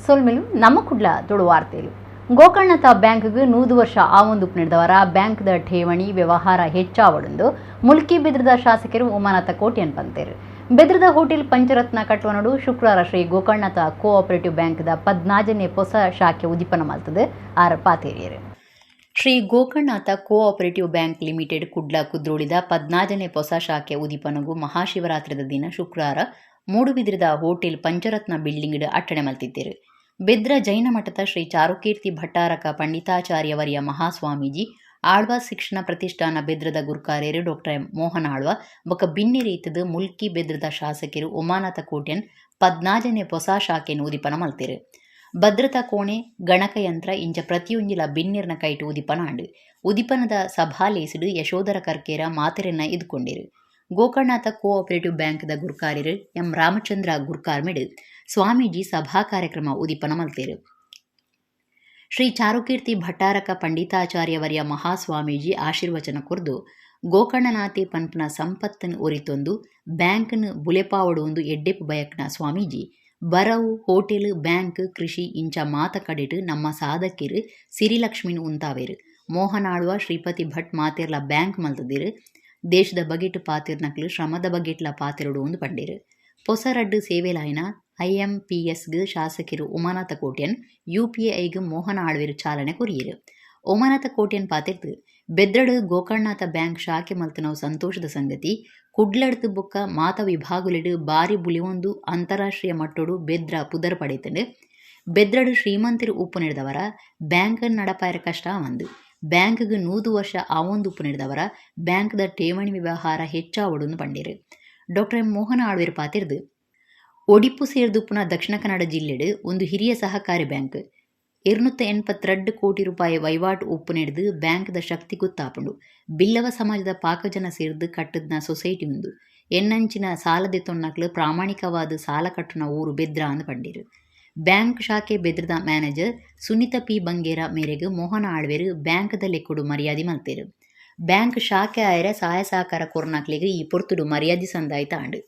ಸೊಲ್ಮೆಲು ನಮ್ಮ ಕುಡ್ಲ ತುಳುವಾರ್ತೆಲು. ಗೋಕರ್ಣತ ಬ್ಯಾಂಕ್ಗ್ 100 ವರ್ಷ ಆವೊಂದು ನಡೆದವರ ಬ್ಯಾಂಕ್ದ ಠೇವಣಿ ವ್ಯವಹಾರ ಹೆಚ್ಚಾವಡುಂದು ಮುಲ್ಕಿ ಬೆದ್ರದ ಶಾಸಕರು ಉಮಾನಾಥ ಕೋಟ್ಯನ್ ಪಂತೇರು. ಬೆದ್ರದ ಹೋಟೆಲ್ ಪಂಚರತ್ನ ಕಟ್ಟುವನಡು ಶುಕ್ರವಾರ ಶ್ರೀ ಗೋಕರ್ಣತ ಕೋಆಪರೇಟಿವ್ ಬ್ಯಾಂಕ್ದ 14ನೇ ಹೊಸ ಶಾಖೆ ಉದಿಪನ ಮಲ್ತದೆ ಆರ್ ಪಾತೇರಿಯರು. Shri Gokarnanatha cooperative bank limited Kudla ಕುದ್ರೋಳಿದ 14ನೇ ಹೊಸ ಶಾಖೆ ಉದಿಪನಗು ಮಹಾಶಿವರಾತ್ರಿದ ದಿನ ಶುಕ್ರವಾರ ಮೂಡುಬಿದಿರದ ಹೋಟೆಲ್ ಪಂಚರತ್ನ ಬಿಲ್ಡಿಂಗ್ ಅಟ್ಟಣೆ ಮಲ್ತಿದ್ದರು. ಬೆದ್ರ ಜೈನ ಮಠದ ಶ್ರೀ ಚಾರುಕೀರ್ತಿ ಭಟ್ಟಾರಕ ಪಂಡಿತಾಚಾರ್ಯವರಿಯ ಮಹಾಸ್ವಾಮೀಜಿ, ಆಳ್ವ ಶಿಕ್ಷಣ ಪ್ರತಿಷ್ಠಾನ ಬೆದ್ರದ ಗುರ್ಕಾರ್ಯರು ಡಾಕ್ಟರ್ ಎಂ ಮೋಹನ್ ಆಳ್ವ ಬೊಕ ಬಿನ್ನೆರೆ ಇತ್ತದು ಮುಲ್ಕಿ ಬೆದ್ರದ ಶಾಸಕರು ಉಮಾನಾಥ ಕೋಟ್ಯನ್ 14ನೇ ಹೊಸ ಶಾಖೆಯನ್ನು ಉದಿಪನ ಮಲ್ತೆರು. ಭದ್ರತಾ ಕೋಣೆ, ಗಣಕಯಂತ್ರ ಇಂಚ ಪ್ರತಿಯೊಂಜಿಲ ಬಿನ್ನೆರ್ನ ಕೈಟು ಉದಿಪನ ಆಂಡು. ಉದಿಪನದ ಸಭಾಲೇಸಿಡು ಯಶೋಧರ ಕರ್ಕೇರ ಮಾತೆರೆನ್ನ ಎದುಕೊಂಡಿರು. ಗೋಕರ್ಣನಾಥ ಕೋಆಪರೇಟಿವ್ ಬ್ಯಾಂಕ್ದ ಗುರ್ಕಾರ್ಯರು ಎಂ ರಾಮಚಂದ್ರ ಗುರ್ಕಾರ್ಮೆಡು ಸ್ವಾಮೀಜಿ ಸಭಾ ಕಾರ್ಯಕ್ರಮ ಉದಿಪನ ಮಲ್ತೇರು. ಶ್ರೀ ಚಾರುಕೀರ್ತಿ ಭಟ್ಟಾರಕ ಪಂಡಿತಾಚಾರ್ಯವರಿಯ ಮಹಾಸ್ವಾಮೀಜಿ ಆಶೀರ್ವಚನ ಕೊರ್ದು, ಗೋಕರ್ಣನಾಥೆ ಪನ್ಪನ ಸಂಪತ್ತನ್ ಒರಿತೊಂದು ಬ್ಯಾಂಕ್ನ್ ಬುಲೆಪಾವಡು ಒಂದು ಎಡ್ಡೆಪ್ಪು ಬಯಕ್ನ ಸ್ವಾಮೀಜಿ, ಬರವು, ಹೋಟೆಲ್, ಬ್ಯಾಂಕ್, ಕೃಷಿ ಇಂಚ ಮಾತ ಕಡೆಟ್ ನಮ್ಮ ಸಾಧಕಿರು ಸಿರಿಲಕ್ಷ್ಮಿನ್ ಉಂತಾವೇರು. ಮೋಹನ್ ಆಳ್ವ, ಶ್ರೀಪತಿ ಭಟ್ ಮಾತೆರ್ಲ ಬ್ಯಾಂಕ್ ಮಲ್ತದಿರು. ದೇಶದ ಬಗೆಟ್ ಪಾತಿರ್ನಕ್ಲು ಶ್ರಮದ ಬಗೆಟ್ಲ ಪಾತಿರಡು ಒಂದು ಪಂಡೇರು. ಪೊಸರಡ್ಡು ಸೇವೆಲಾಯಿನ ಐಎಂಪಿಎಸ್ಗ್ ಶಾಸಕರು ಉಮಾನಾಥ ಕೋಟ್ಯನ್, ಯುಪಿಐಗ್ ಮೋಹನ ಆಳ್ವೆರು ಚಾಲನೆ ಕೊರಿಯರು. ಉಮಾನಾಥ ಕೋಟ್ಯನ್ ಪಾತಿರ್ತು, ಬೆದ್ರಡು ಗೋಕರ್ಣನಾಥ ಬ್ಯಾಂಕ್ ಶಾಖೆ ಮಲ್ತನವು ಸಂತೋಷದ ಸಂಗತಿ. ಕುಡ್ಲಡ್ತು ಬೊಕ್ಕ ಮಾತ ವಿಭಾಗುಲೆಡು ಬಾರಿ ಬುಲಿವೊಂದು ಅಂತಾರಾಷ್ಟ್ರೀಯ ಮಟ್ಟೋಡು ಬೆದ್ರ ಪುದರ್ ಪಡೆತಂಡು. ಬೆದ್ರಡು ಶ್ರೀಮಂತರು ಉಪ್ಪು ನಡೆದವರ ಬ್ಯಾಂಕ್ ನಡಪಾಯರ ಕಷ್ಟ ಒಂದು. ಬ್ಯಾಂಕ್ಗ್ 100 ವರ್ಷ ಆವೊಂದು ಉಪ್ಪು ನಡೆದವರ ಬ್ಯಾಂಕ್ದ ಠೇವಣಿ ವ್ಯವಹಾರ ಹೆಚ್ಚಾವಡುಂದು ಪಂಡೇರು. ಡಾಕ್ಟರ್ ಎಂ ಮೋಹನ ಆಳ್ವೆರು ಪಾತಿರ್ದು, ಒಡಿಪು ಸೇರ್ದುಪ್ಪುನ ದಕ್ಷಿಣ ಕನ್ನಡ ಜಿಲ್ಲೆಡು ಒಂದು ಹಿರಿಯ ಸಹಕಾರಿ ಬ್ಯಾಂಕ್. 282 ಕೋಟಿ ರೂಪಾಯಿ ವಹಿವಾಟು ಉಪ್ಪು ನಡೆದು ಬ್ಯಾಂಕ್ದ ಶಕ್ತಿ ಗೊತ್ತಾಪುಂಡು. ಬಿಲ್ಲವ ಸಮಾಜದ ಪಾಕಜನ ಸೇರ್ದು ಕಟ್ಟದ್ನ ಸೊಸೈಟಿ ಉಂದು. ಎನ್ನಂಚಿನ ಸಾಲದೆ ತೊನ್ನಕ್ಲು ಪ್ರಾಮಾಣಿಕವಾದ ಸಾಲ ಕಟ್ಟುನ ಊರು ಬೆದ್ರ ಅಂದ್ ಪಂಡೇರು. ಬ್ಯಾಂಕ್ ಶಾಖೆ ಬೆದ್ರದ ಮ್ಯಾನೇಜರ್ ಸುನೀತಾ ಪಿ ಬಂಗೇರ ಮೇರೆಗೆ ಮೋಹನ ಆಳ್ವೆರು ಬ್ಯಾಂಕ್ದ ಲೆಕ್ಕುಡು ಮರ್ಯಾದೆ ಮಲ್ತೇರು. ಬ್ಯಾಂಕ್ ಶಾಖೆ ಆಯರೆ ಸಹಾಯ ಸಹಕಾರ ಕೊರ್ನಾಕ್ಲಿಗೆ ಈ ಪೊರ್ತುಡು ಮರ್ಯಾದೆ ಸಂದಾಯ್ತ ಆಂಡು.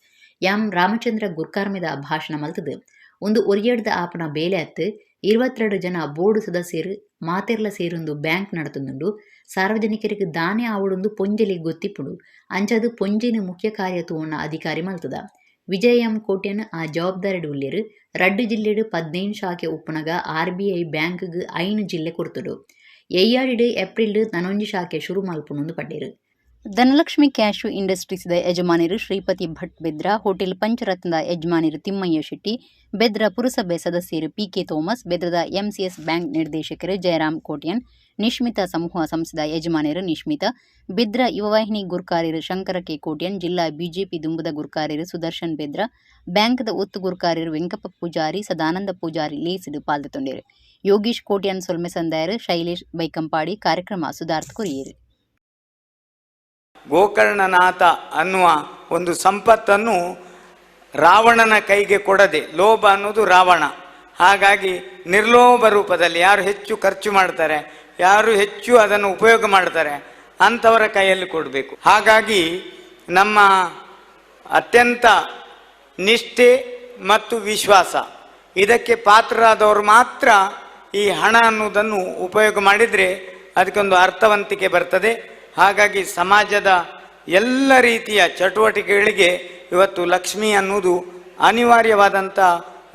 ಎಂ ರಾಮಚಂದ್ರ ಗುರ್ಕಾರ್ಮೆದ ಭಾಷಣ ಮಲ್ತದು, ಒಂದು ಒರಿಯಡ್ದ ಆಪನ ಬೇಲೆ ಅತ್ತು. 22 ಜನ ಬೋರ್ಡ್ ಸದಸ್ಯರು ಮಾತೆರ್ಲ ಸೇರೊಂದು ಬ್ಯಾಂಕ್ ನಡತುಂದುಂಡು. ಸಾರ್ವಜನಿಕರಿಗೆ ದಾನೆ ಆವಡೊಂದು ಪೊಂಜೆಲಿ ಗೊತ್ತಿಪ್ಪುಂಡು. ಅಂಚದು ಪೊಂಜೆನ ಮುಖ್ಯ ಕಾರ್ಯ ತೂವಣ್ಣ ಅಧಿಕಾರಿ ಮಲ್ತದ. ವಿಜಯ ಎಂ ಕೋಟ್ಯನ್ ಆ ಜವಾಬ್ದಾರಿಡು ಉಲ್ಲೇರು. ರಡ್ಡು ಜಿಲ್ಲೆಡು 15 ಶಾಖೆ ಉಪ್ಪುನಗ ಆರ್ಬಿಐ ಬ್ಯಾಂಕ್ಗ್ 5 ಜಿಲ್ಲೆ ಕೊರ್ತುಡು. ಎಯ್ಯಾಡಿಡು ಏಪ್ರಿಲ್ ನನೊಂಜಿ ಶಾಖೆ ಶುರು ಮಲ್ಪುಂಡು ಪಂಡೇರು. ಧನಲಕ್ಷ್ಮಿ ಕ್ಯಾಶು ಇಂಡಸ್ಟ್ರೀಸ್ದ ಯಜಮಾನಿರು ಶ್ರೀಪತಿ ಭಟ್ ಬೆದ್ರ, ಹೋಟೆಲ್ ಪಂಚರತ್ನದ ಯಜಮಾನಿರು ತಿಮ್ಮಯ್ಯ ಶೆಟ್ಟಿ, ಬೆದ್ರ ಪುರಸಭೆ ಸದಸ್ಯರು ಪಿಕೆ ಥೋಮಸ್, ಬೆದ್ರದ ಎಂಸಿಎಸ್ ಬ್ಯಾಂಕ್ ನಿರ್ದೇಶಕರು ಜಯರಾಮ್ ಕೋಟ್ಯನ್, ನಿಶ್ಮಿತ ಸಮೂಹ ಸಂಸ್ಥೆದ ಯಜಮಾನಿರು ನಿಶ್ಮಿತ, ಬೆದ್ರ ಯುವವಾಹಿನಿ ಗುರ್ಕಾರ್ಯರು ಶಂಕರ ಕೆ ಕೋಟ್ಯನ್, ಜಿಲ್ಲಾ ಬಿಜೆಪಿ ದುಂಬುದ ಗುರ್ಕಾರ್ಯರು ಸುದರ್ಶನ್ ಬೆದ್ರ, ಬ್ಯಾಂಕ್ದ ಒತ್ತು ಗುರ್ಕಾರ್ಯರು ವೆಂಕಪ್ಪ ಪೂಜಾರಿ, ಸದಾನಂದ ಪೂಜಾರಿ ಲೇಸಿಡು ಪಾಲ್ದೆತೊಂಡೇರು. ಯೋಗೀಶ್ ಕೋಟ್ಯನ್ ಸೊಲ್ಮೆ ಸಂದಾಯರು. ಶೈಲೇಶ್ ಬೈಕಂಪಾಡಿ ಕಾರ್ಯಕ್ರಮ ಸುಧಾರ್ಥ ಕೊರಿಯರು. ಗೋಕರ್ಣನಾಥ ಅನ್ನುವ ಒಂದು ಸಂಪತ್ತನ್ನು ರಾವಣನ ಕೈಗೆ ಕೊಡದೆ, ಲೋಭ ಅನ್ನೋದು ರಾವಣ, ಹಾಗಾಗಿ ನಿರ್ಲೋಭ ರೂಪದಲ್ಲಿ ಯಾರು ಹೆಚ್ಚು ಖರ್ಚು ಮಾಡ್ತಾರೆ, ಯಾರು ಹೆಚ್ಚು ಅದನ್ನು ಉಪಯೋಗ ಮಾಡ್ತಾರೆ ಅಂಥವರ ಕೈಯಲ್ಲಿ ಕೊಡಬೇಕು. ಹಾಗಾಗಿ ನಮ್ಮ ಅತ್ಯಂತ ನಿಷ್ಠೆ ಮತ್ತು ವಿಶ್ವಾಸ ಇದಕ್ಕೆ ಪಾತ್ರರಾದವರು ಮಾತ್ರ ಈ ಹಣ ಅನ್ನುವುದನ್ನು ಉಪಯೋಗ ಮಾಡಿದರೆ ಅದಕ್ಕೊಂದು ಅರ್ಥವಂತಿಕೆ ಬರ್ತದೆ. ಹಾಗಾಗಿ ಸಮಾಜದ ಎಲ್ಲ ರೀತಿಯ ಚಟುವಟಿಕೆಗಳಿಗೆ ಇವತ್ತು ಲಕ್ಷ್ಮಿ ಅನ್ನುವುದು ಅನಿವಾರ್ಯವಾದಂಥ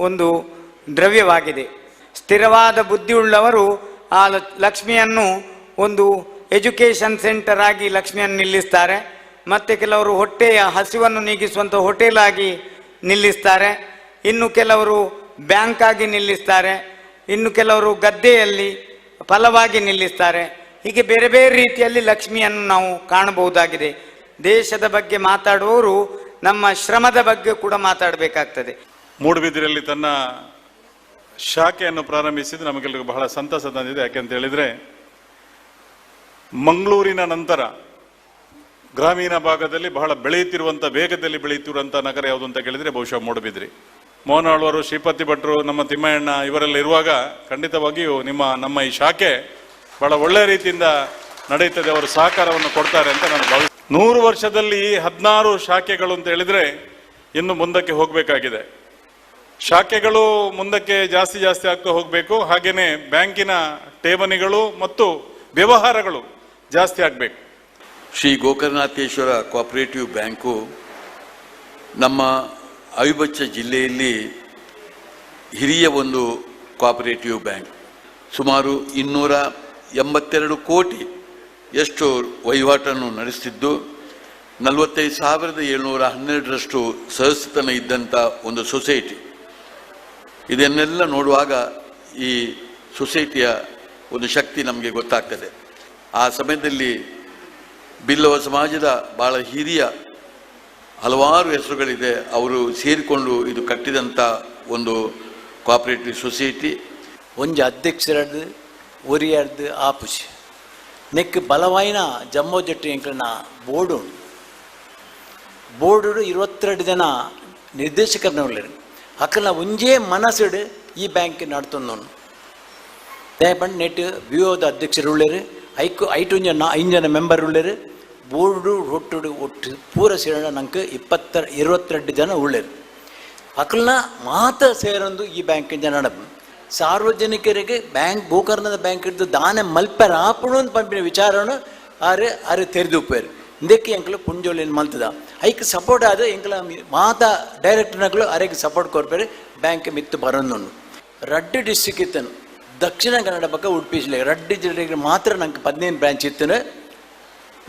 ಒಂದು ದ್ರವ್ಯವಾಗಿದೆ. ಸ್ಥಿರವಾದ ಬುದ್ಧಿಯುಳ್ಳವರು ಆ ಲಕ್ಷ್ಮಿಯನ್ನು ಒಂದು ಎಜುಕೇಷನ್ ಸೆಂಟರ್ ಆಗಿ ಲಕ್ಷ್ಮಿಯನ್ನು ನಿಲ್ಲಿಸ್ತಾರೆ. ಮತ್ತು ಕೆಲವರು ಹೊಟ್ಟೆಯ ಹಸಿವನ್ನು ನೀಗಿಸುವಂಥ ಹೋಟೆಲ್ ಆಗಿ ನಿಲ್ಲಿಸ್ತಾರೆ, ಇನ್ನು ಕೆಲವರು ಬ್ಯಾಂಕ್ ಆಗಿ ನಿಲ್ಲಿಸ್ತಾರೆ, ಇನ್ನು ಕೆಲವರು ಗದ್ದೆಯಲ್ಲಿ ಫಲವಾಗಿ ನಿಲ್ಲಿಸ್ತಾರೆ. ಹೀಗೆ ಬೇರೆ ಬೇರೆ ರೀತಿಯಲ್ಲಿ ಲಕ್ಷ್ಮಿಯನ್ನು ನಾವು ಕಾಣಬಹುದಾಗಿದೆ. ದೇಶದ ಬಗ್ಗೆ ಮಾತಾಡುವವರು ನಮ್ಮ ಶ್ರಮದ ಬಗ್ಗೆ ಕೂಡ ಮಾತಾಡಬೇಕಾಗ್ತದೆ. ಮೂಡುಬಿದಿರೆಯಲ್ಲಿ ತನ್ನ ಶಾಖೆಯನ್ನು ಪ್ರಾರಂಭಿಸಿದ್ದು ನಮಗೆಲ್ಲರಿಗೂ ಬಹಳ ಸಂತಸ ತಂದಿದೆ. ಯಾಕೆಂತ ಹೇಳಿದ್ರೆ, ಮಂಗಳೂರಿನ ನಂತರ ಗ್ರಾಮೀಣ ಭಾಗದಲ್ಲಿ ಬಹಳ ಬೆಳೆಯುತ್ತಿರುವಂಥ, ವೇಗದಲ್ಲಿ ಬೆಳೆಯುತ್ತಿರುವಂಥ ನಗರ ಯಾವುದು ಅಂತ ಕೇಳಿದ್ರೆ ಬಹುಶಃ ಮೂಡುಬಿದಿರೆ. ಮೋಹನ್ ಆಳ್ವರು, ಶ್ರೀಪತಿ ಭಟ್ರು, ನಮ್ಮ ತಿಮ್ಮಯ್ಯಣ್ಣ ಇವರೆಲ್ಲ ಇರುವಾಗ ಖಂಡಿತವಾಗಿಯೂ ನಮ್ಮ ಈ ಶಾಖೆ ಬಹಳ ಒಳ್ಳೆಯ ರೀತಿಯಿಂದ ನಡೆಯುತ್ತದೆ, ಅವರು ಸಹಕಾರವನ್ನು ಕೊಡ್ತಾರೆ ಅಂತ ನಾನು ಭಾವಿಸ್. 100 ವರ್ಷದಲ್ಲಿ 16 ಶಾಖೆಗಳು ಅಂತ ಹೇಳಿದ್ರೆ ಇನ್ನು ಮುಂದಕ್ಕೆ ಹೋಗಬೇಕಾಗಿದೆ. ಶಾಖೆಗಳು ಮುಂದಕ್ಕೆ ಜಾಸ್ತಿ ಜಾಸ್ತಿ ಆಗ್ತಾ ಹೋಗಬೇಕು, ಹಾಗೆಯೇ ಬ್ಯಾಂಕಿನ ಠೇವಣಿಗಳು ಮತ್ತು ವ್ಯವಹಾರಗಳು ಜಾಸ್ತಿ ಆಗಬೇಕು. ಶ್ರೀ ಗೋಕರ್ಣನಾಥೇಶ್ವರ ಕೋಆಪರೇಟಿವ್ ಬ್ಯಾಂಕು ನಮ್ಮ ಅವಿಭಜ್ಯ ಜಿಲ್ಲೆಯಲ್ಲಿ ಹಿರಿಯ ಒಂದು ಕೋಆಪರೇಟಿವ್ ಬ್ಯಾಂಕ್. ಸುಮಾರು 282 ಕೋಟಿ ಎಷ್ಟು ವಹಿವಾಟನ್ನು ನಡೆಸುತ್ತಿದ್ದು 45,712ರಷ್ಟು ಸದಸ್ಯತನ ಇದ್ದಂಥ ಒಂದು ಸೊಸೈಟಿ. ಇದನ್ನೆಲ್ಲ ನೋಡುವಾಗ ಈ ಸೊಸೈಟಿಯ ಒಂದು ಶಕ್ತಿ ನಮಗೆ ಗೊತ್ತಾಗ್ತದೆ. ಆ ಸಮಯದಲ್ಲಿ ಬಿಲ್ಲವ ಸಮಾಜದ ಭಾಳ ಹಿರಿಯ ಹಲವಾರು ಹೆಸರುಗಳಿದೆ, ಅವರು ಸೇರಿಕೊಂಡು ಇದು ಕಟ್ಟಿದಂಥ ಒಂದು ಕೋಆಪರೇಟಿವ್ ಸೊಸೈಟಿ. ಒಂಜಿ ಅಧ್ಯಕ್ಷರದ್ದು ಒರಿಯರ್ದು ಆಪುಜಿ ನೆಕ್ ಬಲವಾಯಿನ ಜಮ್ಮೋ ಜಟ್ಟು ಎಂಕ್ಲನ ಬೋರ್ಡು ಉಂಡು. ಬೋರ್ಡು 22 ಜನ ನಿರ್ದೇಶಕರನ್ನ ಉಳ್ಳೇರು. ಅಕ್ಕನ ಒಂಜೇ ಮನಸ್ಸುಡು ಈ ಬ್ಯಾಂಕ್ ನಡ್ತೊಂದು ದಯಪಂಡ್ ನೆಟ್ ಬಿ ಒದ ಅಧ್ಯಕ್ಷರು ಉಳ್ಳೇರು, ಐಕು ಐಟು ಜನ 5 ಜನ ಮೆಂಬರ್ ಉಳ್ಳೇರು. ಬೋರ್ಡು ಒಟ್ಟುಡು ಒಟ್ಟು ಪೂರ ಸೇರೋಣ ನಂಗೆ 22 ಜನ ಉಳ್ಳೇರು. ಅಕ್ಕಲ್ನ ಮಾತ್ರ ಸೇರೊಂದು ಈ ಬ್ಯಾಂಕಿನ ಜನ ನಡಪು. ಸಾರ್ವಜನಿಕರಿಗೆ ಬ್ಯಾಂಕ್ ಗೋಕರ್ಣದ ಬ್ಯಾಂಕ್ ಇದ್ದು ದಾನ ಮಲ್ಪೆರ ಆಪುಣು ಅಂತ ಪಂಪಿನ ವಿಚಾರನು ಆರು ಆರು ತೆರೆದು ಉಪ್ಪೇರು. ಇಂದಕ್ಕೆ ಎಂಕಲು ಪುಂಜೋಲಿನ ಮಲ್ತದ ಐಕ್ ಸಪೋರ್ಟ್ ಆದ ಎಂಕಲ ಮಾತಾ ಡೈರೆಕ್ಟರ್ನಗಳು ಅರೆಗೆ support ಕೊರ್ಪೇರು bank ಮಿತ್ತು ಬರೋನು. ರಡ್ಡು district ಇತ್ತನು, Dakshina Kannada ಪಕ್ಕ ಉಡುಪಿ ಜಿಲ್ಲೆ ರಡ್ಡು ಜಿಲ್ಲೆಗೆ ಮಾತ್ರ ನಂಗೆ 15 ಬ್ರಾಂಚ್ ಇತ್ತನು.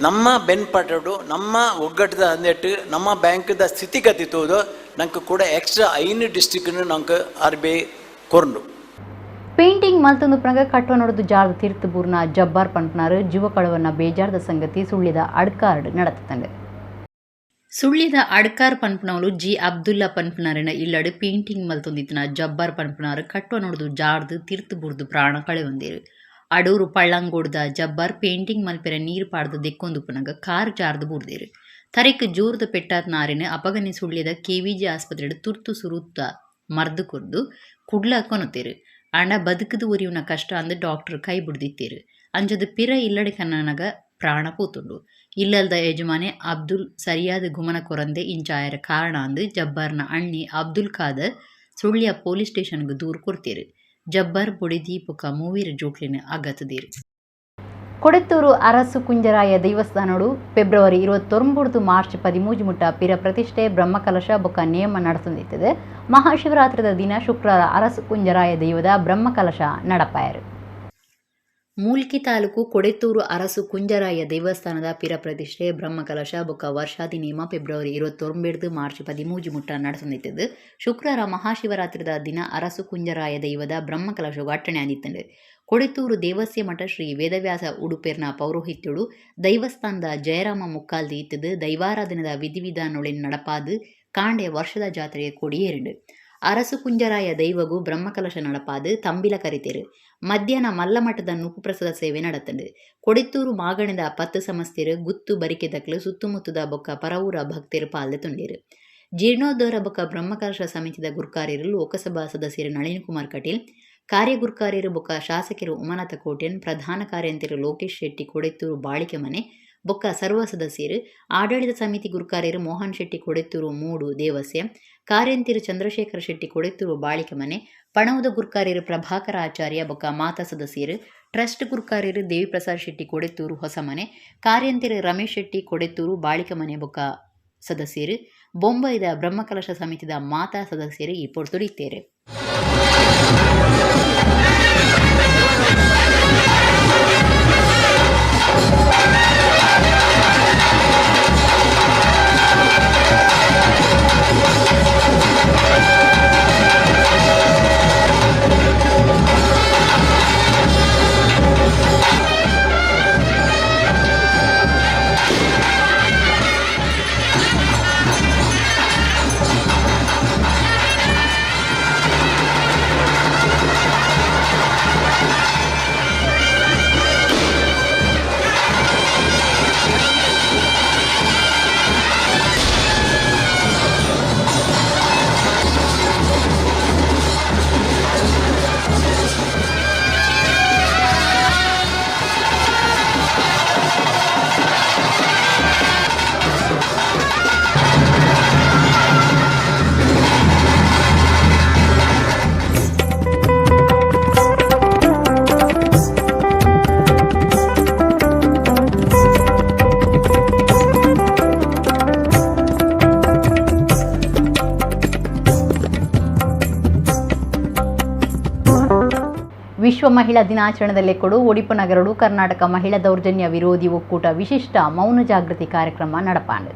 ನಮ್ಮ ಬೆನ್ಪಟಡು ನಮ್ಮ ಒಗ್ಗಟ್ಟದ ಅಂದೆಟ್ಟು ನಮ್ಮ ಬ್ಯಾಂಕ್ದ ಸ್ಥಿತಿಗತಿ ತೋದು ನಂಗೆ ಕೂಡ ಎಕ್ಸ್ಟ್ರಾ 5 ಡಿಸ್ಟ್ರಿಕ್ನು ನಂಗೆ ಆರ್ ಬಿ I ಕೊರ್ನು. ಪೇಂಟಿಂಗ್ ಮಲ್ತೊಂದು ಪ್ರಗ ಕಟ್ಟುವ ನೋಡುದು ಜಾರ್ದ ತೀರ್ಥ ಬೂರ್ನ ಜಬ್ಬಾರ್ ಪಂಪ್ನಾರು ಜೀವಕಳವನ್ನ ಬೇಜಾರ್ದ ಸಂಗತಿ ಸುಳ್ಳಿದ ಅಡ್ಕಾರ್ಡ್ ನಡತಂಡೆ. ಸುಳ್ಳಿದ ಅಡ್ಕಾರ್ ಪನ್ಪನವಲು ಜಿ ಅಬ್ದುಲ್ಲಾ ಪನ್ಪನಾರಿನ ಇಲ್ಲಡು ಪೇಂಟಿಂಗ್ ಮಲ್ತೊಂದಿತ್ತಿನ ಜಬ್ಬಾರ್ ಪನ್ಪನಾರು ಕಟ್ಟುವ ನೋಡುದು ಜಾರ್ದು ತೀರ್ಥ ಬೂರ್ದು ಪ್ರಾಣ ಕಳೆವೊಂದಿರು. ಅಡೂರು ಪಳ್ಳಂಗೋಡ್ದ ಜಬ್ಬಾರ್ ಪೇಂಟಿಂಗ್ ಮಲ್ಪೆರ ನೀರು ಪಾಡ್ದು ದೆಕ್ಕೊಂದು ಪುನಗ ಕಾರ್ ಜಾರ್ದು ಬೂರ್ದೇರು. ತರೆಕ್ ಜೋರ್ದ ಪೆಟ್ಟಾತ್ ನಾರಿನ ಅಪಗನೆ ಸುಳ್ಳಿದ ಕೆವಿಜಿ ಆಸ್ಪತ್ರೆಡು ತುರ್ತು ಸುರುತ್ತ ಮರ್ದು ಕೊರ್ದು ಕುಡ್ಲ ಕೊನತೇರು. ಆಂಡ ಬದುಕುದು ಒರಿಯುನ ಕಷ್ಟ ಅಂದು ಡಾಕ್ಟರ್ ಕೈ ಬುಡ್ದಿತ್ತೇರು. ಅಂಜದು ಪಿರ ಇಲ್ಲಡೆ ಕನ್ನನಗ ಪ್ರಾಣ ಪೋತುಂಡು. ಇಲ್ಲಲ್ದ ಯಜಮಾನೆ ಅಬ್ದುಲ್ ಸರಿಯಾದ ಗುಮನ ಕೊರಂದೆ ಇಂಚಾಯರ ಕಾರಣ ಅಂದು ಜಬ್ಬಾರ್ನ ಅಣ್ಣಿ ಅಬ್ದುಲ್ ಖಾದರ್ ಸುಳ್ಯ ಪೊಲೀಸ್ ಸ್ಟೇಷನ್ಗೆ ದೂರು ಕೊಡ್ತೇರು. ಜಬ್ಬಾರ್ ಬೊಡಿ ದೀಪಕ ಮೂವೀರ ಜೋಕ್ಲಿನ ಅಗತದೀರು. ಕೊಡೆತ್ತೂರು ಅರಸು ಕುಂಜರಾಯ ದೇವಸ್ಥಾನಡು ಫೆಬ್ರವರಿ 29 ಮಾರ್ಚ್ 13 ಮುಟ್ಟ ಪಿರ ಪ್ರತಿಷ್ಠೆ ಬ್ರಹ್ಮಕಲಶ ಬೊಕ್ಕ ನೇಮ ನಡೆಸುತ್ತಿದೆ. ಮಹಾಶಿವರಾತ್ರಿದ ದಿನ ಶುಕ್ರವಾರ ಅರಸು ಕುಂಜರಾಯ ದೈವದ ಬ್ರಹ್ಮಕಲಶ ನಡಪಾಯರು. ಮೂಲ್ಕಿ ತಾಲೂಕು ಕೊಡೆತ್ತೂರು ಅರಸು ಕುಂಜರಾಯ ದೇವಸ್ಥಾನದ ಪಿರ ಪ್ರತಿಷ್ಠೆ ಬ್ರಹ್ಮಕಲಶ ಬೊಕ್ಕ ವರ್ಷಾದಿ ನೇಮ ಫೆಬ್ರವರಿ 29 ಮಾರ್ಚ್ 13 ಮುಟ್ಟ ನಡೆಸುತ್ತಿದ್ದು. ಶುಕ್ರವಾರ ಮಹಾಶಿವರಾತ್ರಿದ ದಿನ ಅರಸು ಕುಂಜರಾಯ ದೈವದ ಬ್ರಹ್ಮಕಲಶ ಅಟ್ಟಣೆ ಆದಿತ್ತಂಡು. ಕೊಡೆತ್ತೂರು ದೇವಸ್ಯ ಮಠ ಶ್ರೀ ವೇದವ್ಯಾಸ ಉಡುಪೇರ್ನ ಪೌರೋಹಿತ್ಯಡು ದೈವಸ್ಥಾನದ ಜಯರಾಮ ಮುಕ್ಕಾಲ್ದಿ ಇತ್ತದು ದೈವಾರಾಧನದ ವಿಧಿವಿಧಾನೊಳಿನ ನಡಪಾದು ಕಾಂಡೆ ವರ್ಷದ ಜಾತ್ರೆಯ ಕೊಡಿಯೇರಿಂಡು. ಅರಸು ಕುಂಜರಾಯ ದೈವಗು ಬ್ರಹ್ಮಕಲಶ ನಡಪಾದು ತಂಬಿಲ ಕರಿತೇರು. ಮಧ್ಯಾಹ್ನ ಮಲ್ಲಮಠದ ನುಪ್ಪುಪ್ರಸಾದ ಸೇವೆ ನಡತಂಡು. ಕೊಡಿತ್ತೂರು ಮಾಗಣದ 10 ಸಮಸ್ತೆರು ಗುತ್ತು ಬರಿಕೆದಕ್ಲು ಸುತ್ತಮುತ್ತದ ಬೊಕ್ಕ ಪರವೂರ ಭಕ್ತರು ಪಾಲ್ದೆ ತುಂಡೇರು. ಜೀರ್ಣೋದ್ಧಾರ ಬೊಕ್ಕ ಬ್ರಹ್ಮಕಲಶ ಸಮಿತಿದ ಗುರ್ಕಾರ್ಯರು ಲೋಕಸಭಾ ಸದಸ್ಯರು ನಳಿನ್ ಕುಮಾರ್ ಕಟೀಲ್, ಕಾರ್ಯಗುರ್ಕಾರ್ಯರು ಬೊಕ್ಕ ಶಾಸಕರು ಉಮಾನಾಥ ಕೋಟ್ಯನ್, ಪ್ರಧಾನ ಕಾರ್ಯಂತೆರು ಲೋಕೇಶ್ ಶೆಟ್ಟಿ ಕೊಡೆತ್ತೂರು ಬಾಳಿಕೆ ಮನೆ ಬೊಕ್ಕ ಸರ್ವ ಸದಸ್ಯರು, ಆಡಳಿತ ಸಮಿತಿ ಗುರ್ಕಾರ್ಯರು ಮೋಹನ್ ಶೆಟ್ಟಿ ಕೊಡೆತ್ತೂರು ಮೂಡು ದೇವಸ್ಯ, ಕಾರ್ಯಂತಿರು ಚಂದ್ರಶೇಖರ ಶೆಟ್ಟಿ ಕೊಡೆತ್ತೂರು ಬಾಳಿಕೆ ಮನೆ, ಪಣವುದ ಗುರ್ಕಾರ್ಯರು ಪ್ರಭಾಕರ ಆಚಾರ್ಯ ಬೊಕ್ಕ ಮಾತಾ ಸದಸ್ಯರು, ಟ್ರಸ್ಟ್ ಗುರ್ಕಾರ್ಯರು ದೇವಿಪ್ರಸಾದ್ ಶೆಟ್ಟಿ ಕೊಡೆತ್ತೂರು ಹೊಸಮನೆ, ಕಾರ್ಯಂತಿರು ರಮೇಶ್ ಶೆಟ್ಟಿ ಕೊಡೆತ್ತೂರು ಬಾಳಿಕೆ ಮನೆ ಬೊಕ್ಕ ಸದಸ್ಯರು, ಬೊಂಬೈದ ಬ್ರಹ್ಮಕಲಶ ಸಮಿತಿದ ಮಾತಾ ಸದಸ್ಯರು ಈ ಪೊರ್ತುಡಿತ್ತೇರು. ವಿಶ್ವ ಮಹಿಳಾ ದಿನಾಚರಣೆದಲ್ಲಿ ಕೊಡು ಒಡಿಪು ನಗರಡು ಕರ್ನಾಟಕ ಮಹಿಳಾ ದೌರ್ಜನ್ಯ ವಿರೋಧಿ ಒಕ್ಕೂಟ ವಿಶಿಷ್ಟ ಮೌನ ಜಾಗೃತಿ ಕಾರ್ಯಕ್ರಮ ನಡಪಾಂಡು.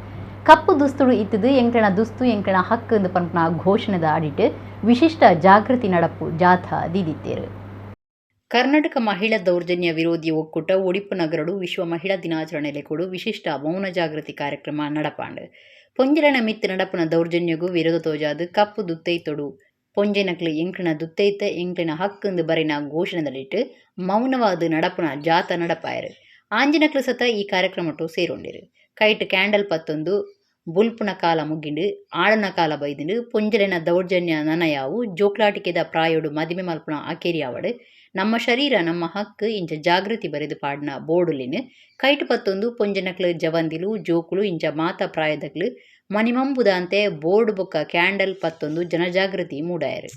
ಕಪ್ಪು ದುಸ್ತುಡು ಇತ್ತದು ಎಂಕಣ ದುಸ್ತು ಎಂಕಣ ಹಕ್ಕು ಎಂದು ಪನ್ಪುನ ಘೋಷಣೆದ ಅಡಿಟ್ ವಿಶಿಷ್ಟ ಜಾಗೃತಿ ನಡಪು ಜಾಥಾ ದೀದಿತ್ತೇರು. ಕರ್ನಾಟಕ ಮಹಿಳಾ ದೌರ್ಜನ್ಯ ವಿರೋಧಿ ಒಕ್ಕೂಟ ಒಡಿಪು ನಗರಡು ವಿಶ್ವ ಮಹಿಳಾ ದಿನಾಚರಣೆಯಲ್ಲಿ ಕೊಡು ವಿಶಿಷ್ಟ ಮೌನ ಜಾಗೃತಿ ಕಾರ್ಯಕ್ರಮ ನಡಪಾಂಡು. ಪೊಂಜೆಲೆನ ಮಿತ್ತ್ ನಡಪುನ ದೌರ್ಜನ್ಯಗೂ ವಿರೋಧ ತೋಜಾದು ಕಪ್ಪು ದುತ್ತೈತೊಡು ಪೊಂಜೆನಕ್ಲು ಎಂಕ್ಲಿನ ದುತ್ತೈತ ಎಂಕ್ಲಿನ ಹಕ್ಕಂದು ಬರಿನ ಘೋಷಣೆದಡಿಟ್ಟು ಮೌನವಾದ ನಡಪುನ ಜಾತ ನಡಪಾಯರು. ಆಂಜಿನಕ್ಲು ಸತ ಈ ಕಾರ್ಯಕ್ರಮಟ್ಟು ಸೇರೊಂಡಿರು. ಕೈಟ್ ಕ್ಯಾಂಡಲ್ ಪತ್ತೊಂದು ಬುಲ್ಪುನ ಕಾಲ ಮುಗ್ಗಿಂಡು ಆಳನ ಕಾಲ ಬೈದಿಂಡು ಪೊಂಜೆಲೆನ ದೌರ್ಜನ್ಯ ನನಯಾವು ಜೋಕ್ಲಾಟಿಕೆದ ಪ್ರಾಯೋಡು ಮದಿಮೆ ಮಲ್ಪುನ ಅಕೇರಿಯಾವಡು ನಮ್ಮ ಶರೀರ ನಮ್ಮ ಹಕ್ಕು ಇಂಚ ಜಾಗೃತಿ ಬರೆದು ಪಾಡಿನ ಬೋರ್ಡುಲಿನ ಕೈಟ್ ಪತ್ತೊಂದು ಪೊಂಜನಕ್ಲು ಜವಂದಿಲು ಜೋಕುಲು ಇಂಚ ಮಾತ ಪ್ರಾಯದಕ್ಲು ಮನಿಮಂಬುದಾಂತೆ ಬೋರ್ಡ್ ಬೊಕ್ಕ ಕ್ಯಾಂಡಲ್ ಪತ್ತೊಂದು ಜನಜಾಗೃತಿ ಮೂಡಾಯರು.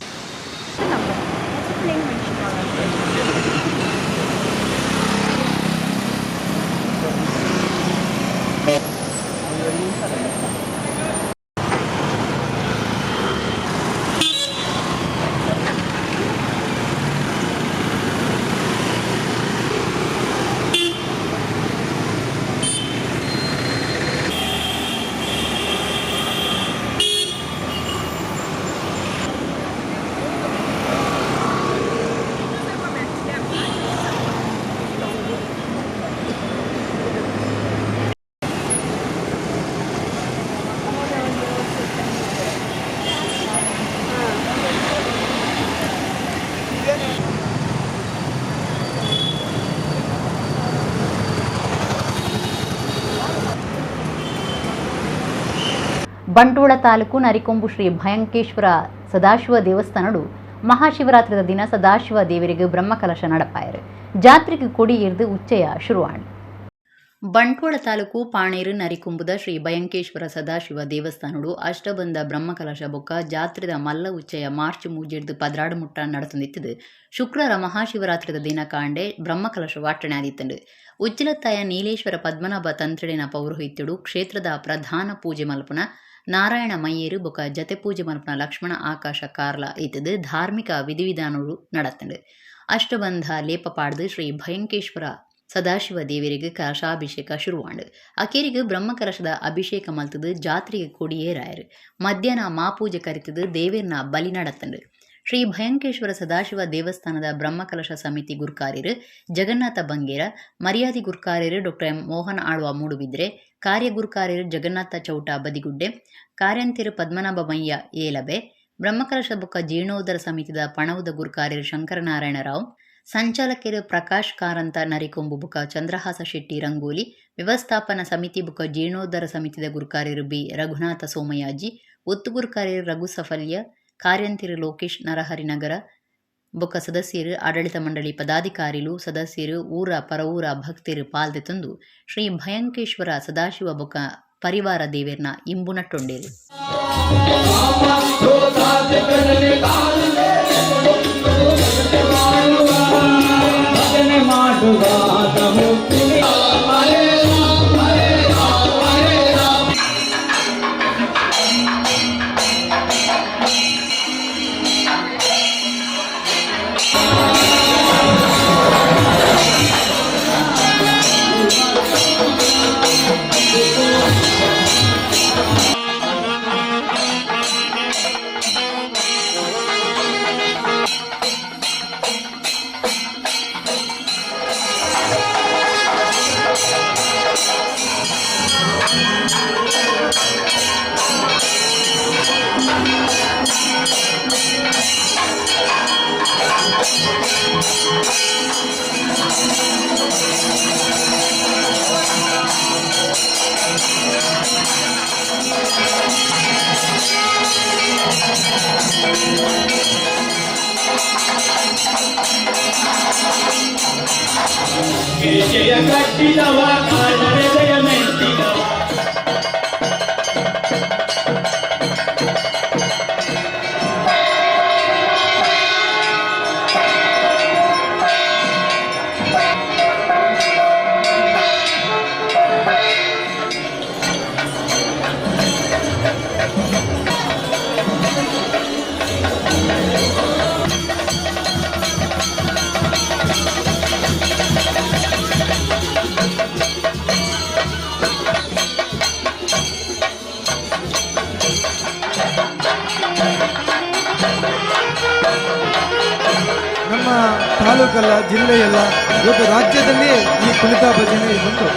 ಬಂಟ್ವಾಳ ತಾಲೂಕು ನರಿಕೊಂಬು ಶ್ರೀ ಭಯಂಕೇಶ್ವರ ಸದಾಶಿವ ದೇವಸ್ಥಾನಡು ಮಹಾಶಿವರಾತ್ರಿದ ದಿನ ಸದಾಶಿವ ದೇವರಿಗೆ ಬ್ರಹ್ಮಕಲಶ ನಡಪಾಯರು. ಜಾತ್ರೆಗೆ ಕೊಡಿ ಇರ್ದು ಉಚ್ಚಯ ಶುರುವಾಣಿ. ಬಂಟ್ವಾಳ ತಾಲೂಕು ಪಾಣೇರು ನರಿಕೊಂಬುದ ಶ್ರೀ ಭಯಂಕೇಶ್ವರ ಸದಾಶಿವ ದೇವಸ್ಥಾನಡು ಅಷ್ಟಬಂಧ ಬ್ರಹ್ಮಕಲಶ ಬೊಕ್ಕ ಜಾತ್ರೆದ ಮಲ್ಲ ಉಚ್ಚಯ ಮಾರ್ಚ್ 3 16 ಮುಟ್ಟ ನಡೆತೊಂದಿತ್ತದು. ಶುಕ್ರವಾರ ಮಹಾಶಿವರಾತ್ರಿದ ದಿನ ಕಾಂಡೆ ಬ್ರಹ್ಮಕಲಶ ವಾಟಣೆ ಆದಿತ್ತಂಡು. ಉಜ್ಜಲತ್ತಾಯ ನೀಲೇಶ್ವರ ಪದ್ಮನಾಭ ತಂತ್ರಿನ ಪೌರೋಹಿತ್ಯಡು ಕ್ಷೇತ್ರದ ಪ್ರಧಾನ ಪೂಜೆ ಮಲ್ಪುನ ನಾರಾಯಣ ಮಯ್ಯೇರು ಬೊಕ ಜತೆ ಪೂಜೆ ಮಲ್ಪುನ ಲಕ್ಷ್ಮಣ ಆಕಾಶ ಕಾರ್ಲ ಇತ್ತದು ಧಾರ್ಮಿಕ ವಿಧಿವಿಧಾನಗಳು ನಡತ್ತಂಡು. ಅಷ್ಟಬಂಧ ಲೇಪ ಪಾಡ್ದು ಶ್ರೀ ಭಯಂಕೇಶ್ವರ ಸದಾಶಿವ ದೇವರಿಗೆ ಕಲಶಾಭಿಷೇಕ ಶುರುವಾಂಡು. ಅಕೇರಿಗೆ ಬ್ರಹ್ಮಕಲಶದ ಅಭಿಷೇಕ ಮಲ್ತದು ಜಾತ್ರೆಗೆ ಕೊಡಿಯೇರಾಯರು. ಮಧ್ಯಾಹ್ನ ಮಾಪೂಜೆ ಕರಿತದು ದೇವೇರ್ನ ಬಲಿ ನಡತ್ತಂಡು. ಶ್ರೀ ಭಯಂಕೇಶ್ವರ ಸದಾಶಿವ ದೇವಸ್ಥಾನದ ಬ್ರಹ್ಮಕಲಶ ಸಮಿತಿ ಗುರ್ಕಾರ್ಯರು ಜಗನ್ನಾಥ ಬಂಗೇರ, ಮರ್ಯಾದಿ ಗುರ್ಕಾರ್ಯರು ಡಾಕ್ಟರ್ ಎಂ ಮೋಹನ್ ಆಳ್ವ ಮೂಡುಬಿದ್ರೆ, ಕಾರ್ಯಗುರ್ಕಾರ್ಯರು ಜಗನ್ನಾಥ ಚೌಟ ಬದಿಗುಡ್ಡೆ, ಕಾರ್ಯಂತಿರು ಪದ್ಮನಾಭ ಮಯ್ಯ ಏಲಬೆ, ಬ್ರಹ್ಮಕಲಶ ಬೊಕ್ಕ ಜೀರ್ಣೋದ್ಧಾರ ಸಮಿತಿದ ಪಣವುದ ಗುರ್ಕಾರ್ಯರು ಶಂಕರನಾರಾಯಣರಾವ್, ಸಂಚಾಲಕರು ಪ್ರಕಾಶ್ ಕಾರಂತ ನರಿಕೊಂಬು ಬುಕ ಚಂದ್ರಹಾಸ ಶೆಟ್ಟಿ ರಂಗೋಲಿ, ವ್ಯವಸ್ಥಾಪನಾ ಸಮಿತಿ ಬುಕ ಜೀರ್ಣೋದ್ಧಾರ ಸಮಿತಿದ ಗುರ್ಕಾರ್ಯರು ಬಿ ರಘುನಾಥ ಸೋಮಯಾಜಿ, ಒತ್ತು ಗುರ್ಕಾರ್ಯರು ರಘು ಸಫಲ್ಯ, ಕಾರ್ಯಂತಿರು ಲೋಕೇಶ್ ನರಹರಿನಗರ ಬೊಕ್ಕ ಸದಸ್ಯರು, ಆಡಳಿತ ಮಂಡಳಿ ಪದಾಧಿಕಾರಿಲು, ಸದಸ್ಯರು, ಊರ ಪರವೂರ ಭಕ್ತರು ಪಾಲ್ದೆ ತಂದು ಶ್ರೀ ಭಯಂಕೇಶ್ವರ ಸದಾಶಿವ ಬೊಕ್ಕ ಪರಿವಾರ ದೇವೇರ್ನ ಇಂಬು ನಟ್ಟೊಂಡೇರು. ಗಿರಿಜೆಯ ಕಟ್ಟಿದವ ಕಾಡನೆದೆಯ ಮೆಟ್ಟಿದವ. ತಾಲೂಕಲ್ಲ, ಜಿಲ್ಲೆಯಲ್ಲ, ಇವತ್ತು ರಾಜ್ಯದಲ್ಲಿಯೇ ಈ ಕುಣಿತ ಭಜನೆ ಬಂದು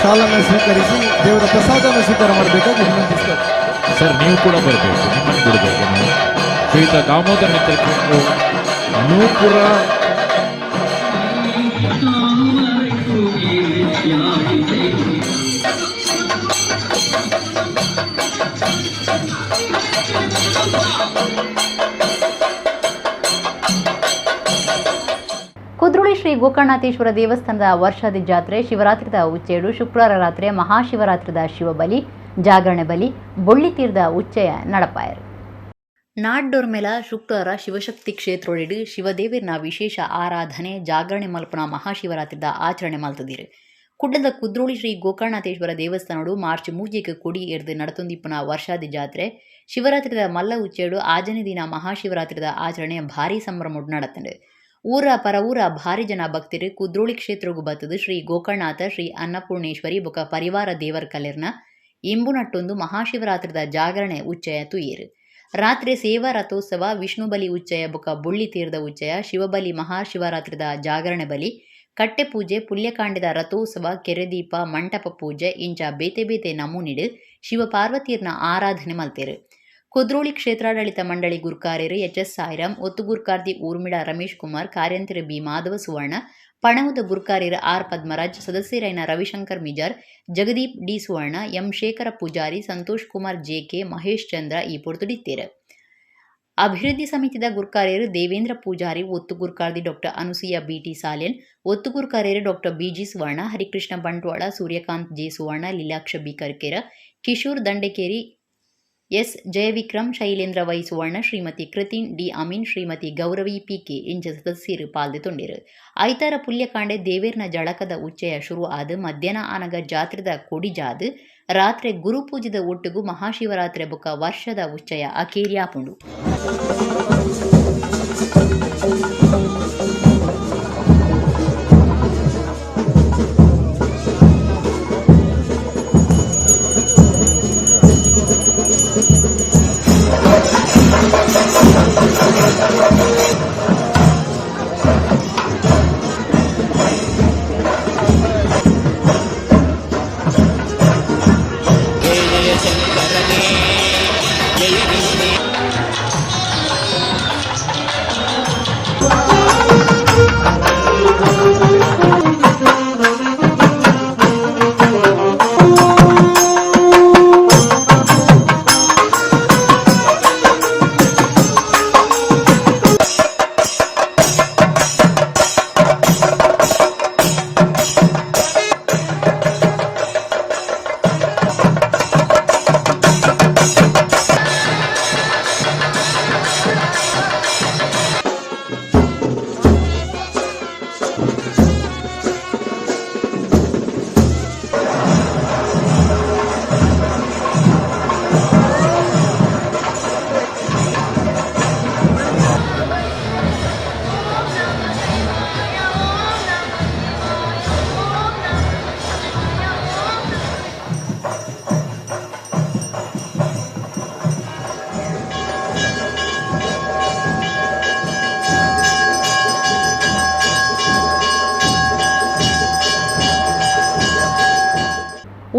ಶಾಲನ್ನು ಸ್ವೀಕರಿಸಿ ದೇವರ ಪ್ರಸಾದವನ್ನು ಸ್ವೀಕಾರ ಮಾಡಬೇಕಾಗಿ ವಿನಂತಿಸ್ತಾರೆ. ಸರ್, ನೀವು ಕೂಡ ಬರಬೇಕು, ನಿಮ್ಮನ್ನು ಬಿಡಬೇಕು ನೀವು. ಶ್ರೀಯುತ ದಾಮೋದರ ನೆತ್ತರಕರು ನೂಪುರ. ಕುದ್ರೋಳಿ ಶ್ರೀ ಗೋಕರ್ಣನಾಥೇಶ್ವರ ದೇವಸ್ಥಾನದ ವರ್ಷಾದಿ ಜಾತ್ರೆ ಶಿವರಾತ್ರಿದ ಉಚ್ಚೇಡು ಶುಕ್ರವಾರ ರಾತ್ರಿ ಮಹಾಶಿವರಾತ್ರಿದ ಶಿವಬಲಿ, ಜಾಗರಣೆ ಬಲಿ, ಬೊಳ್ಳಿತೀರ್ದ ಉಚ್ಚಯ ನಡಪಾಯರು. ನಾಡ್ಡೊರ್ಮೆಲ ಶುಕ್ರವಾರ ಶಿವಶಕ್ತಿ ಕ್ಷೇತ್ರೊಳಿಡು ಶಿವದೇವಿರ್ನ ವಿಶೇಷ ಆರಾಧನೆ ಜಾಗರಣೆ ಮಲ್ಪುನ ಮಹಾಶಿವರಾತ್ರಿದ ಆಚರಣೆ ಮಲ್ತದಿರು. ಕುಡ್ಲದ ಕುದ್ರೋಳಿ ಶ್ರೀ ಗೋಕರ್ಣನಾಥೇಶ್ವರ ದೇವಸ್ಥಾನಡು ಮಾರ್ಚ್ 3ಕ್ಕೆ ಕೊಡಿ ಎರ್ದು ನಡತೊಂದಿಪ್ಪುನ ವರ್ಷಾದಿ ಜಾತ್ರೆ ಶಿವರಾತ್ರಿದ ಮಲ್ಲ ಉಚ್ಚೇಡು ಆಜನೇ ದಿನ ಮಹಾಶಿವರಾತ್ರಿದ ಆಚರಣೆ ಭಾರೀ ಸಂಭ್ರಮೊಡು ನಡತಂಡು. ಊರ ಪರವೂರ ಭಾರಿ ಜನ ಭಕ್ತರು ಕುದ್ರೋಳಿ ಕ್ಷೇತ್ರಗು ಬತ್ತದು ಶ್ರೀ ಗೋಕರ್ಣನಾಥ, ಶ್ರೀ ಅನ್ನಪೂರ್ಣೇಶ್ವರಿ ಬೊಕ ಪರಿವಾರ ದೇವರ ಕಲೆರ್ನ ಇಂಬುನಟ್ಟೊಂದು ಮಹಾಶಿವರಾತ್ರಿದ ಜಾಗರಣೆ ಉಚ್ಚಯ ತುಯೇರು. ರಾತ್ರಿ ಸೇವಾ ರಥೋತ್ಸವ, ವಿಷ್ಣು ಬಲಿ ಉಚ್ಚಯ ಬೊಕ ಬೊಳ್ಳಿ ತೀರ್ದ ಉಚ್ಚಯ, ಶಿವಬಲಿ, ಮಹಾಶಿವರಾತ್ರಿದ ಜಾಗರಣೆ ಬಲಿ, ಕಟ್ಟೆ ಪೂಜೆ, ಪುಲ್ಯಕಾಂಡದ ರಥೋತ್ಸವ, ಕೆರೆದೀಪ, ಮಂಟಪ ಪೂಜೆ ಇಂಚ ಬೇತೆ ಬೇತೆ ನಮೂನಿಡು ಶಿವಪಾರ್ವತಿಯರ್ನ ಆರಾಧನೆ ಮಲ್ತೇರು. ಕುದ್ರೋಳಿ ಕ್ಷೇತ್ರಾಡಳಿತ ಮಂಡಳಿ ಗುರ್ಕಾರ್ಯರು ಎಚ್ ಎಸ್ ಸಾಯಿರಾಮ್, ಒತ್ತು ಗುರ್ಕಾರ್ದಿ ಊರ್ಮಿಳಾ ರಮೇಶ್ ಕುಮಾರ್, ಕಾರ್ಯಂತೆರ್ ಬಿ ಮಾಧವ ಸುವರ್ಣ, ಪಣವುದ ಗುರ್ಕಾರ್ಯರು ಆರ್ Padmaraj, ಸದಸ್ಯರಾಯಿನ Ravishankar Mijar, Jagadeep D Suvarna, M Shekhara Pujari, Santosh Kumar JK, Mahesh Chandra ಈ ಪೊರ್ತುಡಿತ್ತೇರು. ಅಭಿವೃದ್ಧಿ ಸಮಿತಿದ ಗುರ್ಕಾರ್ಯರು ದೇವೇಂದ್ರ ಪೂಜಾರಿ, ಒತ್ತು ಗುರ್ಕಾರ್ದಿ ಡಾಕ್ಟರ್ ಅನುಸೂಯ ಬಿಟಿ ಸಾಲೇನ್, ಒತ್ತು ಗುರ್ಕಾರ್ಯರು doctor BG Suvarna, Harikrishna Bantwal, Suryakant J Suvarna, Leelaksha B Karkera, Kishore Dandekeri, S Jayavikram, Shailendra Y Suvarna, Shrimati Kritin D Amin, Shrimati Gauravi PK ಇಂಚ ಸದಸ್ಯರು ಪಾಲ್ದೆ. ಐತಾರ ಪುಲ್ಯಕಾಂಡೆ ದೇವೇರ್ನ ಜಳಕದ ಉಚ್ಚಯ ಶುರು ಆದ ಮಧ್ಯಾಹ್ನ ಆನಗ ಜಾತ್ರೆದ ಕೊಡಿಜಾದು ರಾತ್ರಿ ಗುರುಪೂಜೆದ ಒಟ್ಟುಗು ಮಹಾಶಿವರಾತ್ರಿ ಬೊಕ್ಕ ವರ್ಷದ ಉಚ್ಚಯ ಅಕೇರಿಯಾಪುಂಡು.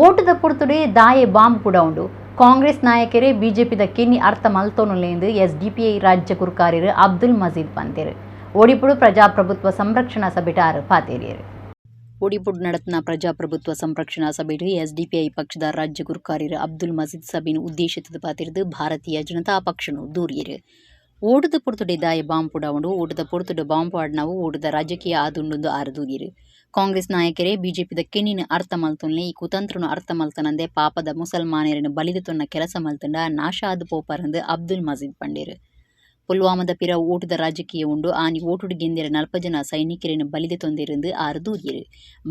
ಓಟುದ ಪೊರ್ತುಡೆ ದಾಯೆ ಬಾಂಬ್ ಕೂಡ ಉಂಡು. ಕಾಂಗ್ರೆಸ್ ನಾಯಕರೇ ಬಿಜೆಪಿದ ಕೆನ್ನಿ ಅರ್ಥ ಮಲ್ತೋನುಲೇಂದು ಎಸ್ಡಿಪಿಐ ರಾಜ್ಯ ಗುರ್ಕಾರ್ಯರು ಅಬ್ದುಲ್ ಮಜೀದ್ ಪಂತೇರು. ಒಡಿಪುಡು ಪ್ರಜಾಪ್ರಭುತ್ವ ಸಂರಕ್ಷಣಾ ಸಭೆಟಾರು ಪಾತೇರಿಯರು. ಒಡಿಪುಡು ನಡತ್ನ ಪ್ರಜಾಪ್ರಭುತ್ವ ಸಂರಕ್ಷಣಾ ಸಭೆಡು ಎಸ್ಡಿಪಿಐ ಪಕ್ಷದ ರಾಜ್ಯ ಗುರ್ಕಾರ್ಯರು ಅಬ್ದುಲ್ ಮಜೀದ್ ಸಭೆನು ಉದ್ದೇಶಿತದ ಪಾತಿರಿದು ಭಾರತೀಯ ಜನತಾ ಪಕ್ಷನು ದೂರಿಯರು. ಓಟುದ ಪೊರ್ತುಡೆ ದಾಯೆ ಬಾಂಬ್ ಪುಡ ಉಂಡು. ಓಟುದ ಪೊರ್ತುಡು ಬಾಂಬ್ ಪಾಡ್ನವು ಓಟುದ ರಾಜಕೀಯ ಆದುಂಡುಂದು ಆರು ದೂರಿಯರು. ಕಾಂಗ್ರೆಸ್ ನಾಯಕರೇ ಬಿಜೆಪಿದ ಕೆನ್ನಿನ ಅರ್ಥ ಮಲ್ತೊನ್ಲೆ ಈ ಕುತಂತ್ರನು ಅರ್ಥ ಮಲ್ತನಂದೆ ಪಾಪದ ಮುಸಲ್ಮಾನರನ್ನು ಬಲಿದು ತೊನ್ನ ಕೆಲಸ ಮಲ್ತಂಡ ನಾಶ ಆದ್ ಪೋಪರಂದು ಅಬ್ದುಲ್ ಮಜೀದ್ ಪಂಡೇರು. ಪುಲ್ವಾಮದ ಪಿರ ಓಟುದ ರಾಜಕೀಯ ಉಂಡು. ಆನಿ ಓಟುಡು ಗೆಂದಿರ 40 ಜನ ಸೈನಿಕರನ್ನು ಬಲಿದು ತೊಂದಿರಂದು ಆರು ದೂರಿಯರು.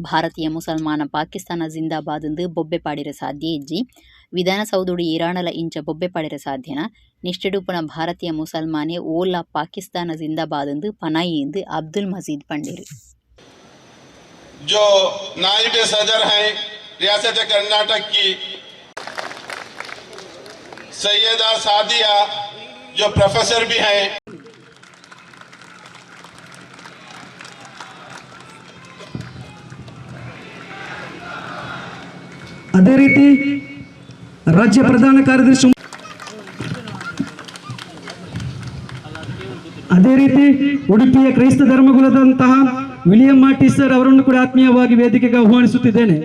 ಭಾರತೀಯ ಮುಸಲ್ಮಾನ ಪಾಕಿಸ್ತಾನ ಜಿಂದಾಬಾದ್ ಎಂದು ಬೊಬ್ಬೆ ಪಾಡಿರ ಸಾಧ್ಯ ಇಜ್ಜಿ. ವಿಧಾನಸೌಧೋಡು ಇರಾಣಲ ಇಂಚ ಬೊಬ್ಬೆ ಪಾಡಿರ ಸಾಧ್ಯನ? ನಿಷ್ಠೆಡುಪುನ ಭಾರತೀಯ ಮುಸಲ್ಮಾನೆ ಓಲಾ ಪಾಕಿಸ್ತಾನ ಜಿಂದಾಬಾದ್ ಎಂದು ಪನಾಯಿ ಎಂದು ಅಬ್ದುಲ್ ಮಜೀದ್ ಪಂಡೇರು. जो नायब सदर हैं रियासत कर्नाटक की, सैयदा सादिया जो प्रोफेसर भी हैं। ಅದೇ ರೀತಿ ರಾಜ್ಯ ಪ್ರಧಾನ ಕಾರ್ಯದರ್ಶಿ, ಅದೇ ರೀತಿ ಉಡುಪಿಯ ಕ್ರೈಸ್ತ ಧರ್ಮಗುಲದಂತಹ ವಿಲಿಯಂ ಮಾರ್ಟಿ ಸರ್ ಅವರನ್ನು ಕೂಡ ಆತ್ಮೀಯವಾಗಿ ವೇದಿಕೆಗೆ ಆಹ್ವಾನಿಸುತ್ತಿದ್ದೇನೆ.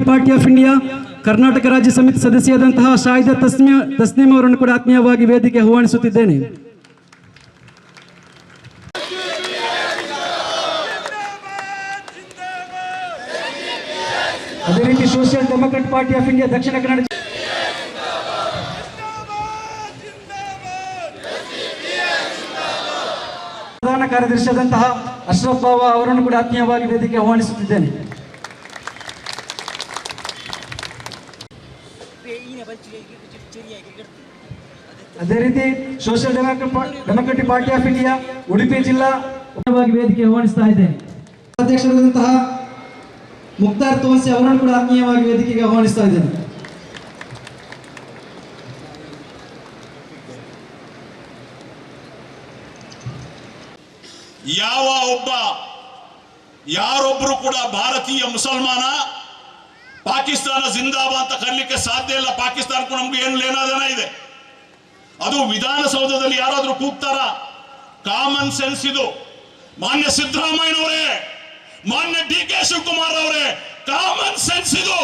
ಪಾರ್ಟಿ ಆಫ್ ಇಂಡಿಯಾ ಕರ್ನಾಟಕ ರಾಜ್ಯ ಸಮಿತಿ ಸದಸ್ಯರಾದಂತಹ ಶಾಹಿದಾ ತಸ್ನೀಮ್ ಅವರನ್ನು ಕೂಡ ಆತ್ಮೀಯವಾಗಿ ವೇದಿಕೆ ಆಹ್ವಾನಿಸುತ್ತಿದ್ದೇನೆ. ಅದೇ ರೀತಿ Social Democrat Party of India Dakshina Kannada ಪ್ರಧಾನ ಕಾರ್ಯದರ್ಶಿಯಾದಂತಹ ಅಶ್ರಫ್ ಬಾವಾ ಅವರನ್ನು ಕೂಡ ಆತ್ಮೀಯವಾಗಿ ವೇದಿಕೆ ಆಹ್ವಾನಿಸುತ್ತಿದ್ದೇನೆ. ಅದೇ ರೀತಿ Social Democratic Party of India Udupi ಜಿಲ್ಲಾ ವೇದಿಕೆ ಆಹ್ವಾನಿಸ್ತಾ ಇದ್ದೇನೆ. ಅಧ್ಯಕ್ಷರಾದಂತಹ ಮುಕ್ತಾರ್ ತೋನ್ಸಿ ಅವರನ್ನು ಕೂಡ ಆತ್ಮೀಯವಾಗಿ ವೇದಿಕೆಗೆ ಆಹ್ವಾನಿಸ್ತಾ ಇದ್ದೇನೆ. ಯಾವ ಒಬ್ಬ ಯಾರೊಬ್ಬರು ಕೂಡ ಭಾರತೀಯ ಮುಸಲ್ಮಾನ ಪಾಕಿಸ್ತಾನ ಜಿಂದಾಬಾ ಅಂತ ಕರೀಲಿಕ್ಕೆ ಸಾಧ್ಯ ಇಲ್ಲ. ಪಾಕಿಸ್ತಾನಕ್ಕೂ ನಮ್ಗೆ ಏನು ಲೇನಾದೇನ ಇದೆ? ಅದು ವಿಧಾನಸೌಧದಲ್ಲಿ ಯಾರಾದ್ರೂ ಕೂಗ್ತಾರ? ಕಾಮನ್ ಸೆನ್ಸ್ ಇದು. ಮಾನ್ಯ ಸಿದ್ದರಾಮಯ್ಯನವರೇ, ಮಾನ್ಯ ಡಿ ಕೆ ಶಿವಕುಮಾರ್ ಅವರೇ, ಕಾಮನ್ ಸೆನ್ಸ್ ಇದು,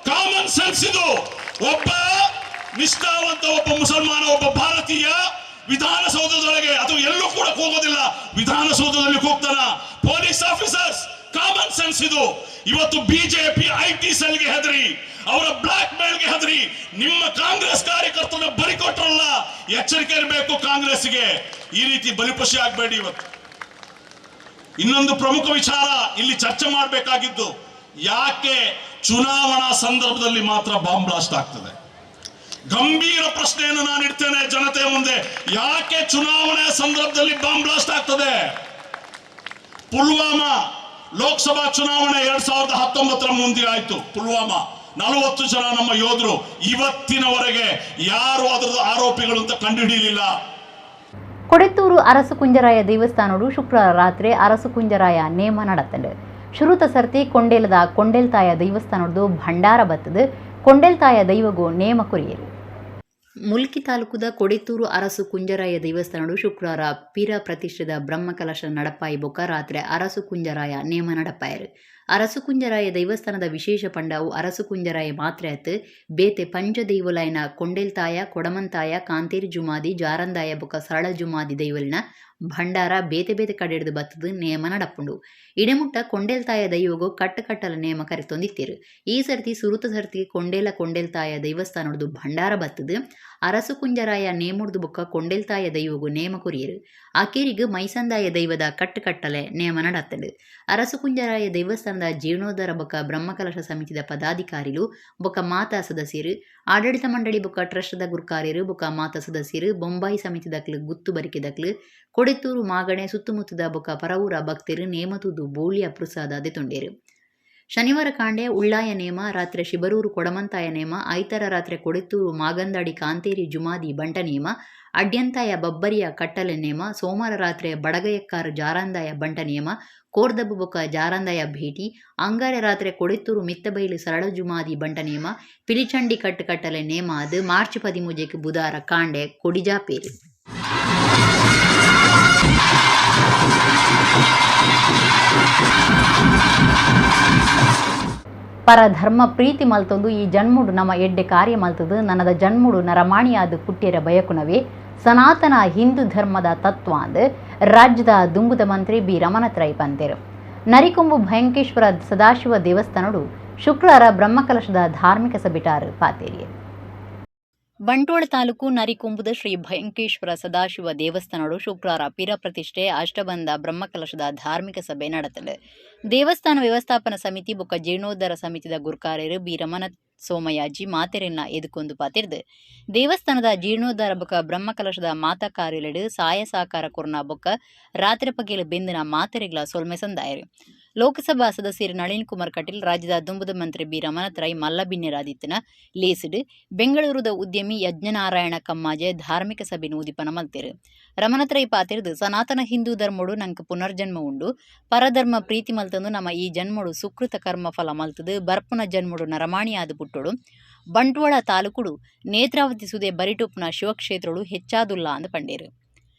ಕಾಮನ್ ಸೆನ್ಸ್ ಇದು. ಒಬ್ಬ ನಿಷ್ಠಾವಂತ ಒಬ್ಬ ಮುಸಲ್ಮಾನ, ಒಬ್ಬ ಭಾರತೀಯ ವಿಧಾನಸೌಧದೊಳಗೆ ಅದು ಎಲ್ಲೂ ಕೂಡ ಕೂಗೋದಿಲ್ಲ, ವಿಧಾನಸೌಧದಲ್ಲಿ ಕೂಗ್ತಾನ. ಪೊಲೀಸ್ ಆಫೀಸರ್ಸ್, ಕಾಮನ್ ಸೆನ್ಸ್ ಇದು. ಇವತ್ತು ಬಿಜೆಪಿ IT ಸೆಲ್ಗೆ ಹೆದರಿ, ಅವರ ಬ್ಲಾಕ್ ಮೇಲ್ಗೆ ಹೆದರಿ ನಿಮ್ಮ ಕಾಂಗ್ರೆಸ್ ಕಾರ್ಯಕರ್ತನ ಬಲಿ ಕೊಟ್ರಲ್ಲ, ಎಚ್ಚರಿಕೆ ಇರಬೇಕು ಕಾಂಗ್ರೆಸ್ಗೆ. ಈ ರೀತಿ ಬಲಿಪಶಿ ಆಗ್ಬೇಡಿ. ಇವತ್ತು ಇನ್ನೊಂದು ಪ್ರಮುಖ ವಿಚಾರ ಇಲ್ಲಿ ಚರ್ಚೆ ಮಾಡಬೇಕಾಗಿದ್ದು, ಯಾಕೆ ಚುನಾವಣಾ ಸಂದರ್ಭದಲ್ಲಿ ಮಾತ್ರ ಬಾಂಬ್ ಬ್ಲಾಸ್ಟ್ ಆಗ್ತದೆ? ಗಂಭೀರ ಪ್ರಶ್ನೆಯನ್ನು ನಾನು ಇಡ್ತೇನೆ ಜನತೆಯ ಮುಂದೆ. ಯಾಕೆ ಚುನಾವಣೆ ಸಂದರ್ಭದಲ್ಲಿ ಬಾಂಬ್ ಬ್ಲಾಸ್ಟ್ ಆಗ್ತದೆ? ಪುಲ್ವಾಮಾ ಲೋಕಸಭಾ ಚುನಾವಣೆ 2019 ಮುಂದೆ ಆಯ್ತು. ಪುಲ್ವಾಮಾ 40 ಜನ ನಮ್ಮ ಯೋಧರು, ಇವತ್ತಿನವರೆಗೆ ಯಾರು ಅದರ ಆರೋಪಿಗಳು ಅಂತ ಕಂಡುಹಿಡಿಯಲಿಲ್ಲ. ಕೊಡೆತ್ತೂರು ಅರಸುಕುಂಜರಾಯ ದೇವಸ್ಥಾನಡು ಶುಕ್ರವಾರ ರಾತ್ರಿ ಅರಸುಕುಂಜರಾಯ ನೇಮ ನಡತ್ತಂಡು. ಶುರುತ ಸರ್ತಿ ಕೊಂಡೇಲದ ಕೊಂಡೇಲ್ತಾಯ ದೇವಸ್ಥಾನದ್ದು ಭಂಡಾರ ಬತ್ತದು ಕೊಂಡೇಲ್ತಾಯ ದೈವಗೂ ನೇಮ ಕುರಿಯರು. ಮುಲ್ಕಿ ತಾಲೂಕುದ ಕೊಡೆತ್ತೂರು ಅರಸು ಕುಂಜರಾಯ ದೇವಸ್ಥಾನಡು ಶುಕ್ರವಾರ ಪೀರ ಪ್ರತಿಷ್ಠಿತ ಬ್ರಹ್ಮಕಲಶ ನಡಪಾಯಿ ಬೊಕ್ಕ ರಾತ್ರಿ ಅರಸು ಕುಂಜರಾಯ ನೇಮ ನಡಪಾಯರು. ಅರಸು ಕುಂಜರಾಯ ದೇವಸ್ಥಾನದ ವಿಶೇಷ ಪಂಡವು ಅರಸು ಕುಂಜರಾಯ ಮಾತ್ರೆ ಅತ್ತು ಬೇತೆ ಪಂಚದೈವಲೈನ ಕೊಂಡೇಲ್ತಾಯ, ಕೊಡಮಂತಾಯ, ಕಾಂತೇರಿ ಜುಮಾದಿ, ಜಾರಂದಾಯ ಬೊಕ್ಕ ಸರಳ ಜುಮಾದಿ ದೈವಲಿನ ಭಂಡಾರ ಬೇತೆ ಬೇತೆ ಕಡೆಡ್ದು ಬತ್ತದು ನೇಮ ನಡಪುಂಡು. ಇಡೆಮುಟ್ಟ ಕೊಂಡೇಲ್ತಾಯ ದೈವಗು ಕಟ್ಟಕಟ್ಟಲ ನೇಮ ಕರೆತೊಂದಿತ್ತೇರು. ಈ ಸರ್ತಿ ಸುರುತ ಸರ್ತಿ ಕೊಂಡೇಲ ಕೊಂಡೇಲ್ತಾಯ ದೇವಸ್ಥಾನದ್ದು ಭಂಡಾರ ಬತ್ತದು ಅರಸು ಕುಂಜರಾಯ ನೇಮುಡ್ದು ಬೊಕ್ಕ ಕೊಂಡೇಲ್ತಾಯ ದೈವಗು ನೇಮ ಕುರಿಯರು. ಆಕೇರಿಗು ಮೈಸಂದಾಯ ದೈವದ ಕಟ್ಟಕಟ್ಟಲೆ ನೇಮ ನಡತ್ತಂಡು. ಅರಸು ಕುಂಜರಾಯ ದೇವಸ್ಥಾನದ ಜೀರ್ಣೋದ್ಧಾರ ಬೊಕ್ಕ ಬ್ರಹ್ಮಕಲಶ ಸಮಿತಿದ ಪದಾಧಿಕಾರಿಲು ಬೊಕ್ಕ ಮಾತಾ ಸದಸ್ಯರು, ಆಡಳಿತ ಮಂಡಳಿ ಬೊಕ್ಕ ಟ್ರಸ್ಟ್ದ ಗುರ್ಕಾರ್ಯರು ಬೊಕ್ಕ ಮಾತಾ ಸದಸ್ಯರು, ಬೊಂಬಾಯಿ ಸಮಿತಿದಕ್ಲು, ಗುತ್ತು ಬರಿಕೆದಕ್ಲು, ಕೊಡೆತ್ತೂರು ಮಾಗಣೆ ಸುತ್ತಮುತ್ತದ ಬೊಕ್ಕ ಪರವೂರ ಭಕ್ತರು ನೇಮತುದು ಬೋಳಿಯ ಪ್ರಸಾದ ದೆತೊಂಡೇರು. ಶನಿವಾರ ಕಾಂಡೆ ಉಳ್ಳಾಯ ನೇಮ, ರಾತ್ರಿ ಶಿಬರೂರು ಕೊಡಮಂತಾಯ ನೇಮ, ಐತರ ರಾತ್ರಿ ಕೊಡೆತ್ತೂರು ಮಾಗಂದಾಡಿ ಕಾಂತೇರಿ ಜುಮಾದಿ ಬಂಟ ನೇಮ, ಅಡ್ಯಂತಾಯ ಬಬ್ಬರಿಯ ಕಟ್ಟಲೆ ನೇಮ, ಸೋಮವಾರ ರಾತ್ರಿ ಬಡಗಯಕ್ಕಾರ ಜಾರಂದಾಯ ಬಂಟ ನೇಮ, ಕೋರ್ದಬ್ಬು ಬೊಕ್ಕ ಜಾರಂದಾಯ ಭೇಟಿ, ಅಂಗಾರೆ ರಾತ್ರಿ ಕೊಡೆತ್ತೂರು ಮಿತ್ತಬೈಲು ಸರಳ ಜುಮಾದಿ ಬಂಟ ನೇಮ, ಪಿಲಿಚಂಡಿ ಕಟ್ಟು ಕಟ್ಟಲೆ ನೇಮ ಅದು ಮಾರ್ಚ್ 13 ಬುಧಾರ ಕಾಂಡೆ ಕೊಡಿಜಾಪೇರು. ಪರಧರ್ಮ ಪ್ರೀತಿ ಮಲ್ತೊಂದು ಈ ಜನ್ಮುಡು ನಮ್ಮ ಎಡ್ಡೆ ಕಾರ್ಯ ಮಲ್ತದು ನನ್ನದ ಜನ್ಮುಡು ನರಮಾಣಿಯಾದ ಪುಟ್ಟಿಯರ ಬಯಕುನವೇ ಸನಾತನ ಹಿಂದೂ ಧರ್ಮದ ತತ್ವ ಅಂದು ರಾಜ್ಯದ ದುಂಬುದ ಮಂತ್ರಿ ಬಿ ರಮಣತ್ರೈ ಪಂತೇರು. ನರಿಕೊಂಬು ಭಯಂಕೇಶ್ವರ ಸದಾಶಿವ ದೇವಸ್ಥಾನಡು ಶುಕ್ರವಾರ ಬ್ರಹ್ಮಕಲಶದ ಧಾರ್ಮಿಕ ಸಭೆಟಾರು ಪಾತೇರಿಯರು. ಬಂಟ್ವಾಳ ತಾಲೂಕು ನರಿಕೊಂಬುದ ಶ್ರೀ ಭಯಂಕೇಶ್ವರ ಸದಾಶಿವ ದೇವಸ್ಥಾನಡು ಶುಕ್ರವಾರ ಪೀರ ಪ್ರತಿಷ್ಠೆ ಅಷ್ಟಬಂಧ ಬ್ರಹ್ಮಕಲಶದ ಧಾರ್ಮಿಕ ಸಭೆ ನಡೆತಂಡು. ದೇವಸ್ಥಾನ ವ್ಯವಸ್ಥಾಪನಾ ಸಮಿತಿ ಬೊಕ್ಕ ಜೀರ್ಣೋದ್ಧಾರ ಸಮಿತಿದ ಗುರ್ಕಾರ್ಯರು ಬಿ ರಮಣ ಸೋಮಯಾಜಿ ಮಾತೆರೆನ್ನ ಎದುಕೊಂದು ಪಾತಿರ್ದು. ದೇವಸ್ಥಾನದ ಜೀರ್ಣೋದ್ಧಾರ ಬೊಕ್ಕ ಬ್ರಹ್ಮಕಲಶದ ಮಾತಾ ಕಾರ್ಯಲೆಡು ಸಾಯ ಸಾಕಾರ ಕೊರ್ನ ಬೊಕ್ಕ ರಾತ್ರಿ ಪಗೆಲು ಬೆಂದಿನ ಮಾತೆರೆಗ್ಲ ಸೊಲ್ಮೆ ಸಂದಾಯರು. Lok Sabha ಸದಸ್ಯರು ನಳಿನ್ ಕುಮಾರ್ ಕಟೀಲ್, ರಾಜ್ಯದ ದುಂಬುದ ಮಂತ್ರಿ ಬಿ ರಮನಾಥ್ ರೈ ಮಲ್ಲ ಬಿನ್ನೆರಾದಿತ್ತಿನ ಲೇಸ್ಡ್ ಬೆಂಗಳೂರುದ ಉದ್ಯಮಿ ಯಜ್ಞನಾರಾಯಣ ಕಮ್ಮಾಜೆ ಧಾರ್ಮಿಕ ಸಭೆನ್ ಉದಿಪನ ಮಲ್ತೆರ್. ರಮನಾಥ್ ರೈ ಪಾತೆರ್ದ್, ಸನಾತನ ಹಿಂದೂ ಧರ್ಮೊಡು ನಂಕ್ ಪುನರ್ಜನ್ಮ ಉಂಡು. ಪರಧರ್ಮ ಪ್ರೀತಿ ಮಲ್ತೊಂದು ನಮ ಈ ಜನ್ಮೊಡು ಸುಕೃತ ಕರ್ಮ ಫಲ ಮಲ್ತುದು ಬರ್ಪುನ ಜನ್ಮೊಡು ನರಮಾಣಿಯಾದ್ ಪುಟ್ಟೊಡು. ಬಂಟ್ವಾಳ ತಾಲೂಕುಡು ನೇತ್ರಾವತಿ ಸುದೆ ಬರಿಟುಪ್ಪುನ ಶಿವಕ್ಷೇತ್ರೊಡು ಹೆಚ್ಚಾದುಲ್ಲ ಅಂದ್ ಪಂಡೆರ್.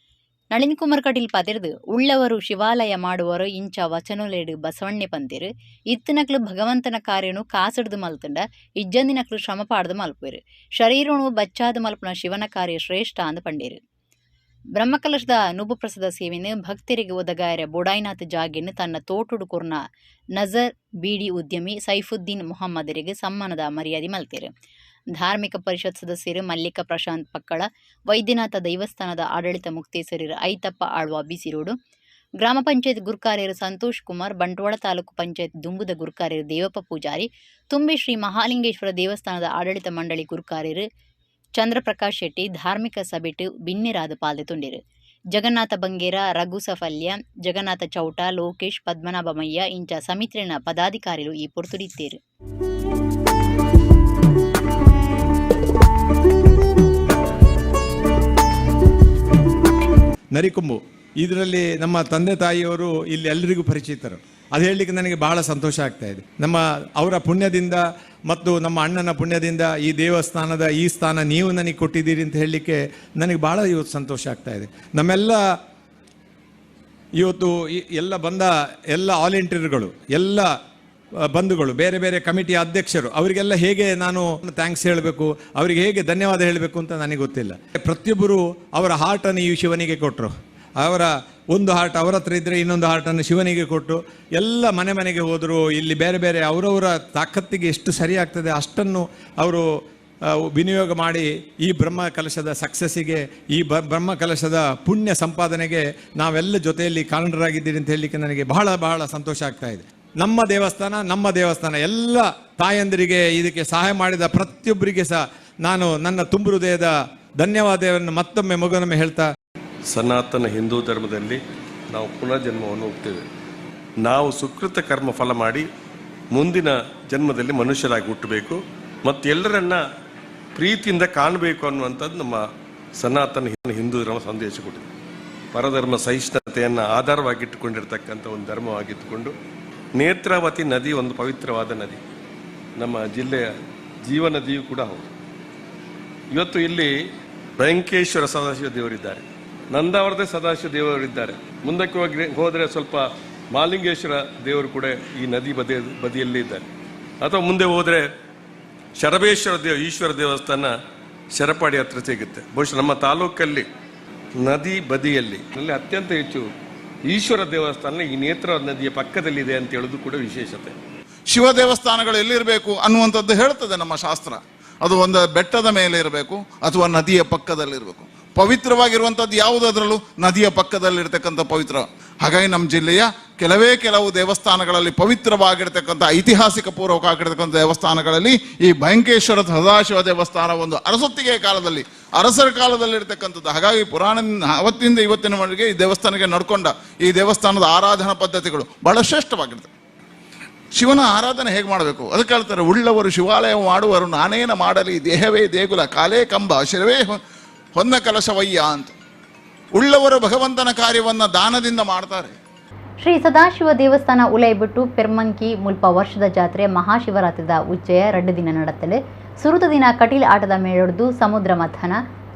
ನಳಿನ್ ಕುಮಾರ್ ಕಟೀಲ್ ಪಾತೆರ್ದ್, ಉಳ್ಳವರು ಶಿವಾಲಯ ಮಾಡುವರು ಇಂಚ ವಚನೊಲೆಡ್ ಬಸವಣ್ಣೆ ಪಂತೆರ್. ಇತ್ತಿನಕ್ಲು ಭಗವಂತನ ಕಾರ್ಯೊನು ಕಾಸ್ಡ್ದ್ ಮಲ್ತ್ಂಡ ಇಜ್ಜಂದಿನಕ್ಲು ಶ್ರಮ ಪಾಡ್ದ್ ಮಲ್ಪುವೆರ್. ಶರೀರೊನು ಬಚ್ಚಾದ್ ಮಲ್ಪುನ ಶಿವನ ಕಾರ್ಯ ಶ್ರೇಷ್ಠ ಅಂದ್ ಪಂಡೆರ್. ಬ್ರಹ್ಮಕಲಶದ ನುಬುಪ್ರಸಾದ ಸೇವೆನ್ ಭಕ್ತೆರೆಗ್ ಒದಗಾಯೆರೆ ಬೋಡಾಯಿನಾತ್ ಜಾಗೆನ್ ತನ್ನ ತೋಟೊಡು ಕೊರ್ನ ನಜರ್ ಬೀಡಿ ಉದ್ಯಮಿ ಸೈಫುದ್ದೀನ್ ಮೊಹಮ್ಮದೆರೆಗ್ ಸಮ್ಮಾನದ ಮರ್ಯಾದಿ ಮಲ್ತೆರ್. ಧಾರ್ಮಿಕ ಪರಿಷತ್ ಸದಸ್ಯೆರ್ ಮಲ್ಲಿಕಾ ಪ್ರಶಾಂತ್ ಪಕ್ಕಳ, ವೈದ್ಯನಾಥ ದೈವಸ್ಥಾನದ ಆಡಳಿತ ಮುಕ್ತೇಸರೆರ್ ಐತಪ್ಪ ಆಳ್ವ ಬಿಸಿರೋಡು, ಗ್ರಾಮ ಪಂಚಾಯತ್ ಗುರ್ಕಾರೆರ್ ಸಂತೋಷ್ ಕುಮಾರ್, ಬಂಟ್ವಾಳ ತಾಲೂಕು ಪಂಚಾಯತ್ ದುಂಬುದ ಗುರ್ಕಾರೆರ್ ದೇವಪ್ಪ ಪೂಜಾರಿ, ತುಂಬೆ ಶ್ರೀ ಮಹಾಲಿಂಗೇಶ್ವರ ದೇವಸ್ಥಾನದ ಆಡಳಿತ ಮಂಡಳಿ ಗುರ್ಕಾರೆರ್ ಚಂದ್ರಪ್ರಕಾಶ್ ಶೆಟ್ಟಿ ಧಾರ್ಮಿಕ ಸಭೆಟ್ ಬಿನ್ನೆರಾದ್ ಪಾಲ್ದೆತೊಂಡೆರ್. ಜಗನ್ನಾಥ ಬಂಗೇರ, ರಘು ಸಫಲ್ಯ, ಜಗನ್ನಾಥ ಚೌಟ, ಲೋಕೇಶ್, ಪದ್ಮನಾಭ ಮಯ್ಯ ಇಂಚ ಸಮಿತಿನ ಪದಾಧಿಕಾರಿಲು ಈ ಪೊರ್ತುಡಿತ್ತೆರ್. ನರಿಕೊಂಬು ಇದರಲ್ಲಿ ನಮ್ಮ ತಂದೆ ತಾಯಿಯವರು ಇಲ್ಲಿ ಎಲ್ಲರಿಗೂ ಪರಿಚಿತರು. ಅದು ಹೇಳಲಿಕ್ಕೆ ನನಗೆ ಬಹಳ ಸಂತೋಷ ಆಗ್ತಾ ಇದೆ. ನಮ್ಮ ಅವರ ಪುಣ್ಯದಿಂದ ಮತ್ತು ನಮ್ಮ ಅಣ್ಣನ ಪುಣ್ಯದಿಂದ ಈ ದೇವಸ್ಥಾನದ ಈ ಸ್ಥಾನ ನೀವು ನನಗೆ ಕೊಟ್ಟಿದ್ದೀರಿ ಅಂತ ಹೇಳಲಿಕ್ಕೆ ನನಗೆ ಬಹಳ ಇವತ್ತು ಸಂತೋಷ ಆಗ್ತಾ ಇದೆ. ನಮ್ಮೆಲ್ಲ ಇವತ್ತು ಎಲ್ಲ ಬಂದ ಎಲ್ಲ ವಾಲಂಟಿಯರ್ಗಳು, ಎಲ್ಲ ಬಂಧುಗಳು, ಬೇರೆ ಬೇರೆ ಕಮಿಟಿಯ ಅಧ್ಯಕ್ಷರು, ಅವರಿಗೆಲ್ಲ ಹೇಗೆ ನಾನು thanks ಹೇಳಬೇಕು, ಅವರಿಗೆ ಹೇಗೆ ಧನ್ಯವಾದ ಹೇಳಬೇಕು ಅಂತ ನನಗೆ ಗೊತ್ತಿಲ್ಲ. ಪ್ರತಿಯೊಬ್ಬರು ಅವರ ಹಾರ್ಟನ್ನು ಈ ಶಿವನಿಗೆ ಕೊಟ್ಟರು. ಅವರ ಒಂದು ಹಾರ್ಟ್ ಅವರ ಹತ್ರ ಇದ್ದರೆ ಇನ್ನೊಂದು ಹಾರ್ಟನ್ನು ಶಿವನಿಗೆ ಕೊಟ್ಟು ಎಲ್ಲ ಮನೆ ಮನೆಗೆ ಹೋದರು. ಇಲ್ಲಿ ಬೇರೆ ಬೇರೆ ಅವರವರ ತಾಕತ್ತಿಗೆ ಎಷ್ಟು ಸರಿಯಾಗ್ತದೆ ಅಷ್ಟನ್ನು ಅವರು ವಿನಿಯೋಗ ಮಾಡಿ ಈ ಬ್ರಹ್ಮ ಕಲಶದ ಸಕ್ಸಸ್ಸಿಗೆ, ಈ ಬ್ರಹ್ಮ ಕಲಶದ ಪುಣ್ಯ ಸಂಪಾದನೆಗೆ ನಾವೆಲ್ಲ ಜೊತೆಯಲ್ಲಿ ಕಾರಣರಾಗಿದ್ದೀರಿ ಅಂತ ಹೇಳಲಿಕ್ಕೆ ನನಗೆ ಬಹಳ ಬಹಳ ಸಂತೋಷ ಆಗ್ತಾ ಇದೆ. ನಮ್ಮ ದೇವಸ್ಥಾನ, ನಮ್ಮ ದೇವಸ್ಥಾನ ಎಲ್ಲ ತಾಯಂದಿರಿಗೆ ಇದಕ್ಕೆ ಸಹಾಯ ಮಾಡಿದ ಪ್ರತಿಯೊಬ್ಬರಿಗೆ ಸಹ ನಾನು ನನ್ನ ತುಂಬು ಹೃದಯದ ಧನ್ಯವಾದವನ್ನು ಮತ್ತೊಮ್ಮೆ ಮಗನೊಮ್ಮೆ ಹೇಳ್ತಾ, ಸನಾತನ ಹಿಂದೂ ಧರ್ಮದಲ್ಲಿ ನಾವು ಪುನರ್ಜನ್ಮವನ್ನು ಹೋಗ್ತೇವೆ. ನಾವು ಸುಕೃತ ಕರ್ಮ ಫಲ ಮಾಡಿ ಮುಂದಿನ ಜನ್ಮದಲ್ಲಿ ಮನುಷ್ಯರಾಗಿ ಹುಟ್ಟಬೇಕು ಮತ್ತು ಎಲ್ಲರನ್ನ ಪ್ರೀತಿಯಿಂದ ಕಾಣಬೇಕು ಅನ್ನುವಂಥದ್ದು ನಮ್ಮ ಸನಾತನ ಹಿಂದೂ ಧರ್ಮ ಸಂದೇಶ ಕೊಟ್ಟಿದೆ. ಪರಧರ್ಮ ಸಹಿಷ್ಣುತೆಯನ್ನು ಆಧಾರವಾಗಿಟ್ಟುಕೊಂಡಿರ್ತಕ್ಕಂಥ ಒಂದು ಧರ್ಮವಾಗಿದ್ದುಕೊಂಡು ನೇತ್ರಾವತಿ ನದಿ ಒಂದು ಪವಿತ್ರವಾದ ನದಿ, ನಮ್ಮ ಜಿಲ್ಲೆಯ ಜೀವ ನದಿಯೂ ಕೂಡ ಹೌದು. ಇವತ್ತು ಇಲ್ಲಿ ಭಯಂಕೇಶ್ವರ ಸದಾಶಿವ ದೇವರಿದ್ದಾರೆ, ನಂದಾವರದ ಸದಾಶಿವ ದೇವರಿದ್ದಾರೆ. ಮುಂದಕ್ಕೆ ಹೋಗಿ ಹೋದರೆ ಸ್ವಲ್ಪ ಮಾಲಿಂಗೇಶ್ವರ ದೇವರು ಕೂಡ ಈ ನದಿ ಬದಿಯಲ್ಲಿ ಇದ್ದಾರೆ. ಅಥವಾ ಮುಂದೆ ಹೋದರೆ ಶರಬೇಶ್ವರ ಈಶ್ವರ ದೇವಸ್ಥಾನ ಶರಪಾಡಿ ಹತ್ರ ಸಿಗುತ್ತೆ. ಬಹುಶಃ ನಮ್ಮ ತಾಲೂಕಲ್ಲಿ ನದಿ ಬದಿಯಲ್ಲಿ ಅಲ್ಲಿ ಅತ್ಯಂತ ಹೆಚ್ಚು ಈಶ್ವರ ದೇವಸ್ಥಾನ ಈ ನೇತ್ರ ನದಿಯ ಪಕ್ಕದಲ್ಲಿದೆ ಅಂತ ಹೇಳೋದು ಕೂಡ ವಿಶೇಷತೆ. ಶಿವ ದೇವಸ್ಥಾನಗಳು ಎಲ್ಲಿರಬೇಕು ಅನ್ನುವಂಥದ್ದು ಹೇಳ್ತದೆ ನಮ್ಮ ಶಾಸ್ತ್ರ. ಅದು ಒಂದು ಬೆಟ್ಟದ ಮೇಲೆ ಇರಬೇಕು ಅಥವಾ ನದಿಯ ಪಕ್ಕದಲ್ಲಿರಬೇಕು. ಪವಿತ್ರವಾಗಿರುವಂಥದ್ದು ಯಾವುದಾದ್ರಲ್ಲೂ ನದಿಯ ಪಕ್ಕದಲ್ಲಿರ್ತಕ್ಕಂಥ ಪವಿತ್ರ. ಹಾಗಾಗಿ ನಮ್ಮ ಜಿಲ್ಲೆಯ ಕೆಲವೇ ಕೆಲವು ದೇವಸ್ಥಾನಗಳಲ್ಲಿ ಪವಿತ್ರವಾಗಿರ್ತಕ್ಕಂಥ ಐತಿಹಾಸಿಕ ಪೂರ್ವಕ ಆಗಿರ್ತಕ್ಕಂಥ ದೇವಸ್ಥಾನಗಳಲ್ಲಿ ಈ ಭಯಂಕೇಶ್ವರ ಸದಾಶಿವ ದೇವಸ್ಥಾನ ಒಂದು ಅರಸೊತ್ತಿಗೆಯ ಕಾಲದಲ್ಲಿ, ಅರಸರ ಕಾಲದಲ್ಲಿರ್ತಕ್ಕಂಥದ್ದು. ಹಾಗಾಗಿ ಪುರಾಣ ಅವತ್ತಿಂದ ಇವತ್ತಿನವರೆಗೆ ಈ ದೇವಸ್ಥಾನಕ್ಕೆ ನಡ್ಕೊಂಡ ಈ ದೇವಸ್ಥಾನದ ಆರಾಧನಾ ಪದ್ಧತಿಗಳು ಬಹಳ ಶ್ರೇಷ್ಠವಾಗಿರ್ತದೆ. ಶಿವನ ಆರಾಧನೆ ಹೇಗೆ ಮಾಡಬೇಕು ಅದಕ್ಕೆ ಹೇಳ್ತಾರೆ, ಉಳ್ಳವರು ಶಿವಾಲಯ ಮಾಡುವರು ನಾನೇನ ಮಾಡಲಿ, ದೇಹವೇ ದೇಗುಲ ಕಾಲೇ ಕಂಬ ಶಿರವೇ ಹೊನ್ನ ಕಲಶವಯ್ಯ ಅಂತ. ಉಳ್ಳವರು ಭಗವಂತನ ಕಾರ್ಯವನ್ನು ದಾನದಿಂದ ಮಾಡ್ತಾರೆ. ಶ್ರೀ ಸದಾಶಿವ ದೇವಸ್ಥಾನ ಉಲೈಬಿಟ್ಟು ಪೆರ್ಮಂಕಿ ಮುಲ್ಪ ವರ್ಷದ ಜಾತ್ರೆ ಮಹಾಶಿವರಾತ್ರಿದ ಉಚ್ಚಯ 2 ದಿನ ನಡತ್ತಲೆ. ಸುರುತ ದಿನ ಕಟೀಲ್ ಆಟದ ಮೇಳೊಡ್ದು ಸಮುದ್ರ ಮಥನ,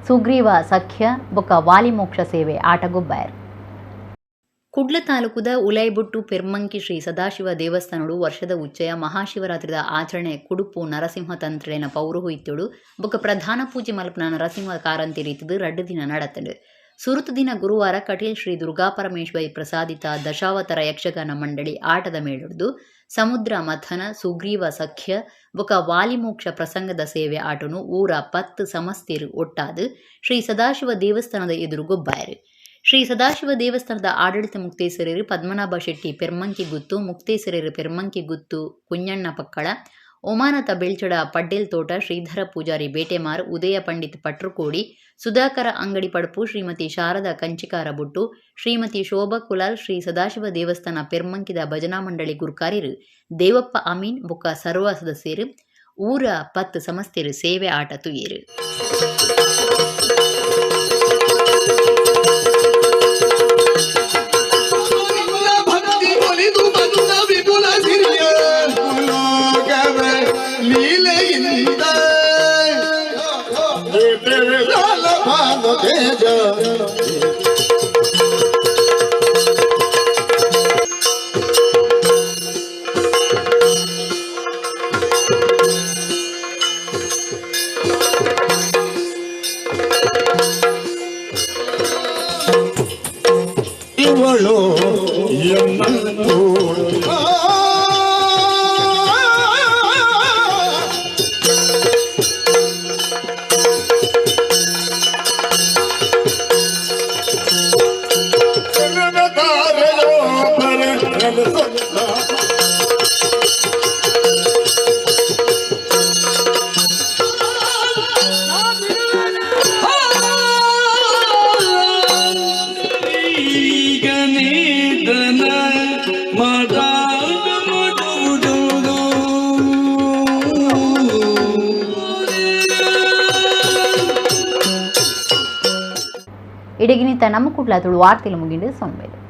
ಸುಗ್ರೀವ ಸಖ್ಯ ಬೊಕ್ಕ ವಾಲಿಮೋಕ್ಷ ಸೇವೆ ಆಟಗೊಬ್ಬಾಯರ್. ಕುಡ್ಲ ತಾಲೂಕುದ ಉಲೈಬುಟ್ಟು ಪೆರ್ಮಂಕಿ ಶ್ರೀ ಸದಾಶಿವ ದೇವಸ್ಥಾನಡು ವರ್ಷದ ಉಚ್ಚಯ ಮಹಾಶಿವರಾತ್ರಿದ ಆಚರಣೆ ಕುಡುಪು ನರಸಿಂಹ ತಂತ್ರೇನ ಪೌರೋಹಿತ್ಯಡು ಬೊಕ್ಕ ಪ್ರಧಾನ ಪೂಜೆ ಮಲ್ಪನ ನರಸಿಂಹ ಕಾರಂತಿ ರೀತಿದು 2 ದಿನ ನಡತ್ತಂಡು. ಸುರುತ ದಿನ ಗುರುವಾರ ಕಟೀಲ್ ಶ್ರೀ ದುರ್ಗಾಪರಮೇಶ್ವರಿ ಪ್ರಸಾದಿತ ದಶಾವತಾರ ಯಕ್ಷಗಾನ ಮಂಡಳಿ ಆಟದ ಮೇಳೊಡ್ದು ಸಮುದ್ರ ಮಥನ, ಸುಗ್ರೀವ ಸಖ್ಯ ಬೊಕ ವಾಲಿಮೋಕ್ಷ ಪ್ರಸಂಗದ ಸೇವೆ ಆಟನು ಊರ 10 ಸಮಸ್ತಿರು ಒಟ್ಟಾದು ಶ್ರೀ ಸದಾಶಿವ ದೇವಸ್ಥಾನದ ಎದುರು ಗೊಬ್ಬಾಯರು. ಶ್ರೀ ಸದಾಶಿವ ದೇವಸ್ಥಾನದ ಆಡಳಿತ ಮುಕ್ತೇಸರರು ಪದ್ಮನಾಭ ಶೆಟ್ಟಿ ಪೆರ್ಮಂಕಿ ಗುತ್ತು, ಮುಕ್ತೇಸರರು ಪೆರ್ಮಂಕಿ ಗುತ್ತು ಕುಂಜಣ್ಣ ಪಕ್ಕಳ, ಒಮಾನತ ಬೆಳ್ಚಡ ಪಡ್ಡೇಲ್ ತೋಟ ಶ್ರೀಧರ ಪೂಜಾರಿ ಬೇಟೆಮಾರ್, ಉದಯ ಪಂಡಿತ್ ಪಟ್ರುಕೋಡಿ, ಸುಧಾಕರ ಅಂಗಡಿ ಪಡ್ಪು, ಶ್ರೀಮತಿ ಶಾರದಾ ಕಂಚಿಕಾರ ಬೊಟ್ಟು, ಶ್ರೀಮತಿ ಶೋಭಾ ಕುಲಾಲ್, ಶ್ರೀ ಸದಾಶಿವ ದೇವಸ್ಥಾನ ಪೆರ್ಮಂಕಿದ ಭಜನಾ ಮಂಡಳಿ ಗುರ್ಕಾರಿರು ದೇವಪ್ಪ ಅಮೀನ್ ಬೊಕ್ಕ ಸರ್ವ ಸದಸ್ಯರು, ಊರ ಪತ್ ಸಮಸ್ತೆರು ಸೇವೆ ಆಟ ತುಯೇರು. ಭಕ್ತಿ ಒಲಿದು ಬಂದ ವಿಪುಲ ಸಿರಿಯ ಲೀಲೆಯಿಂದ ಭಾನು ತೇಜ. ಇವಳು ಎನ್ನೂ ಇಡಗಿನಿತ ನಮ್ಮ ಕುಡ್ಲ ತುಳು ವಾರ್ತೆಲು ಮುಗಿಂಡು ಸೊನ್ಮೇಲೆ.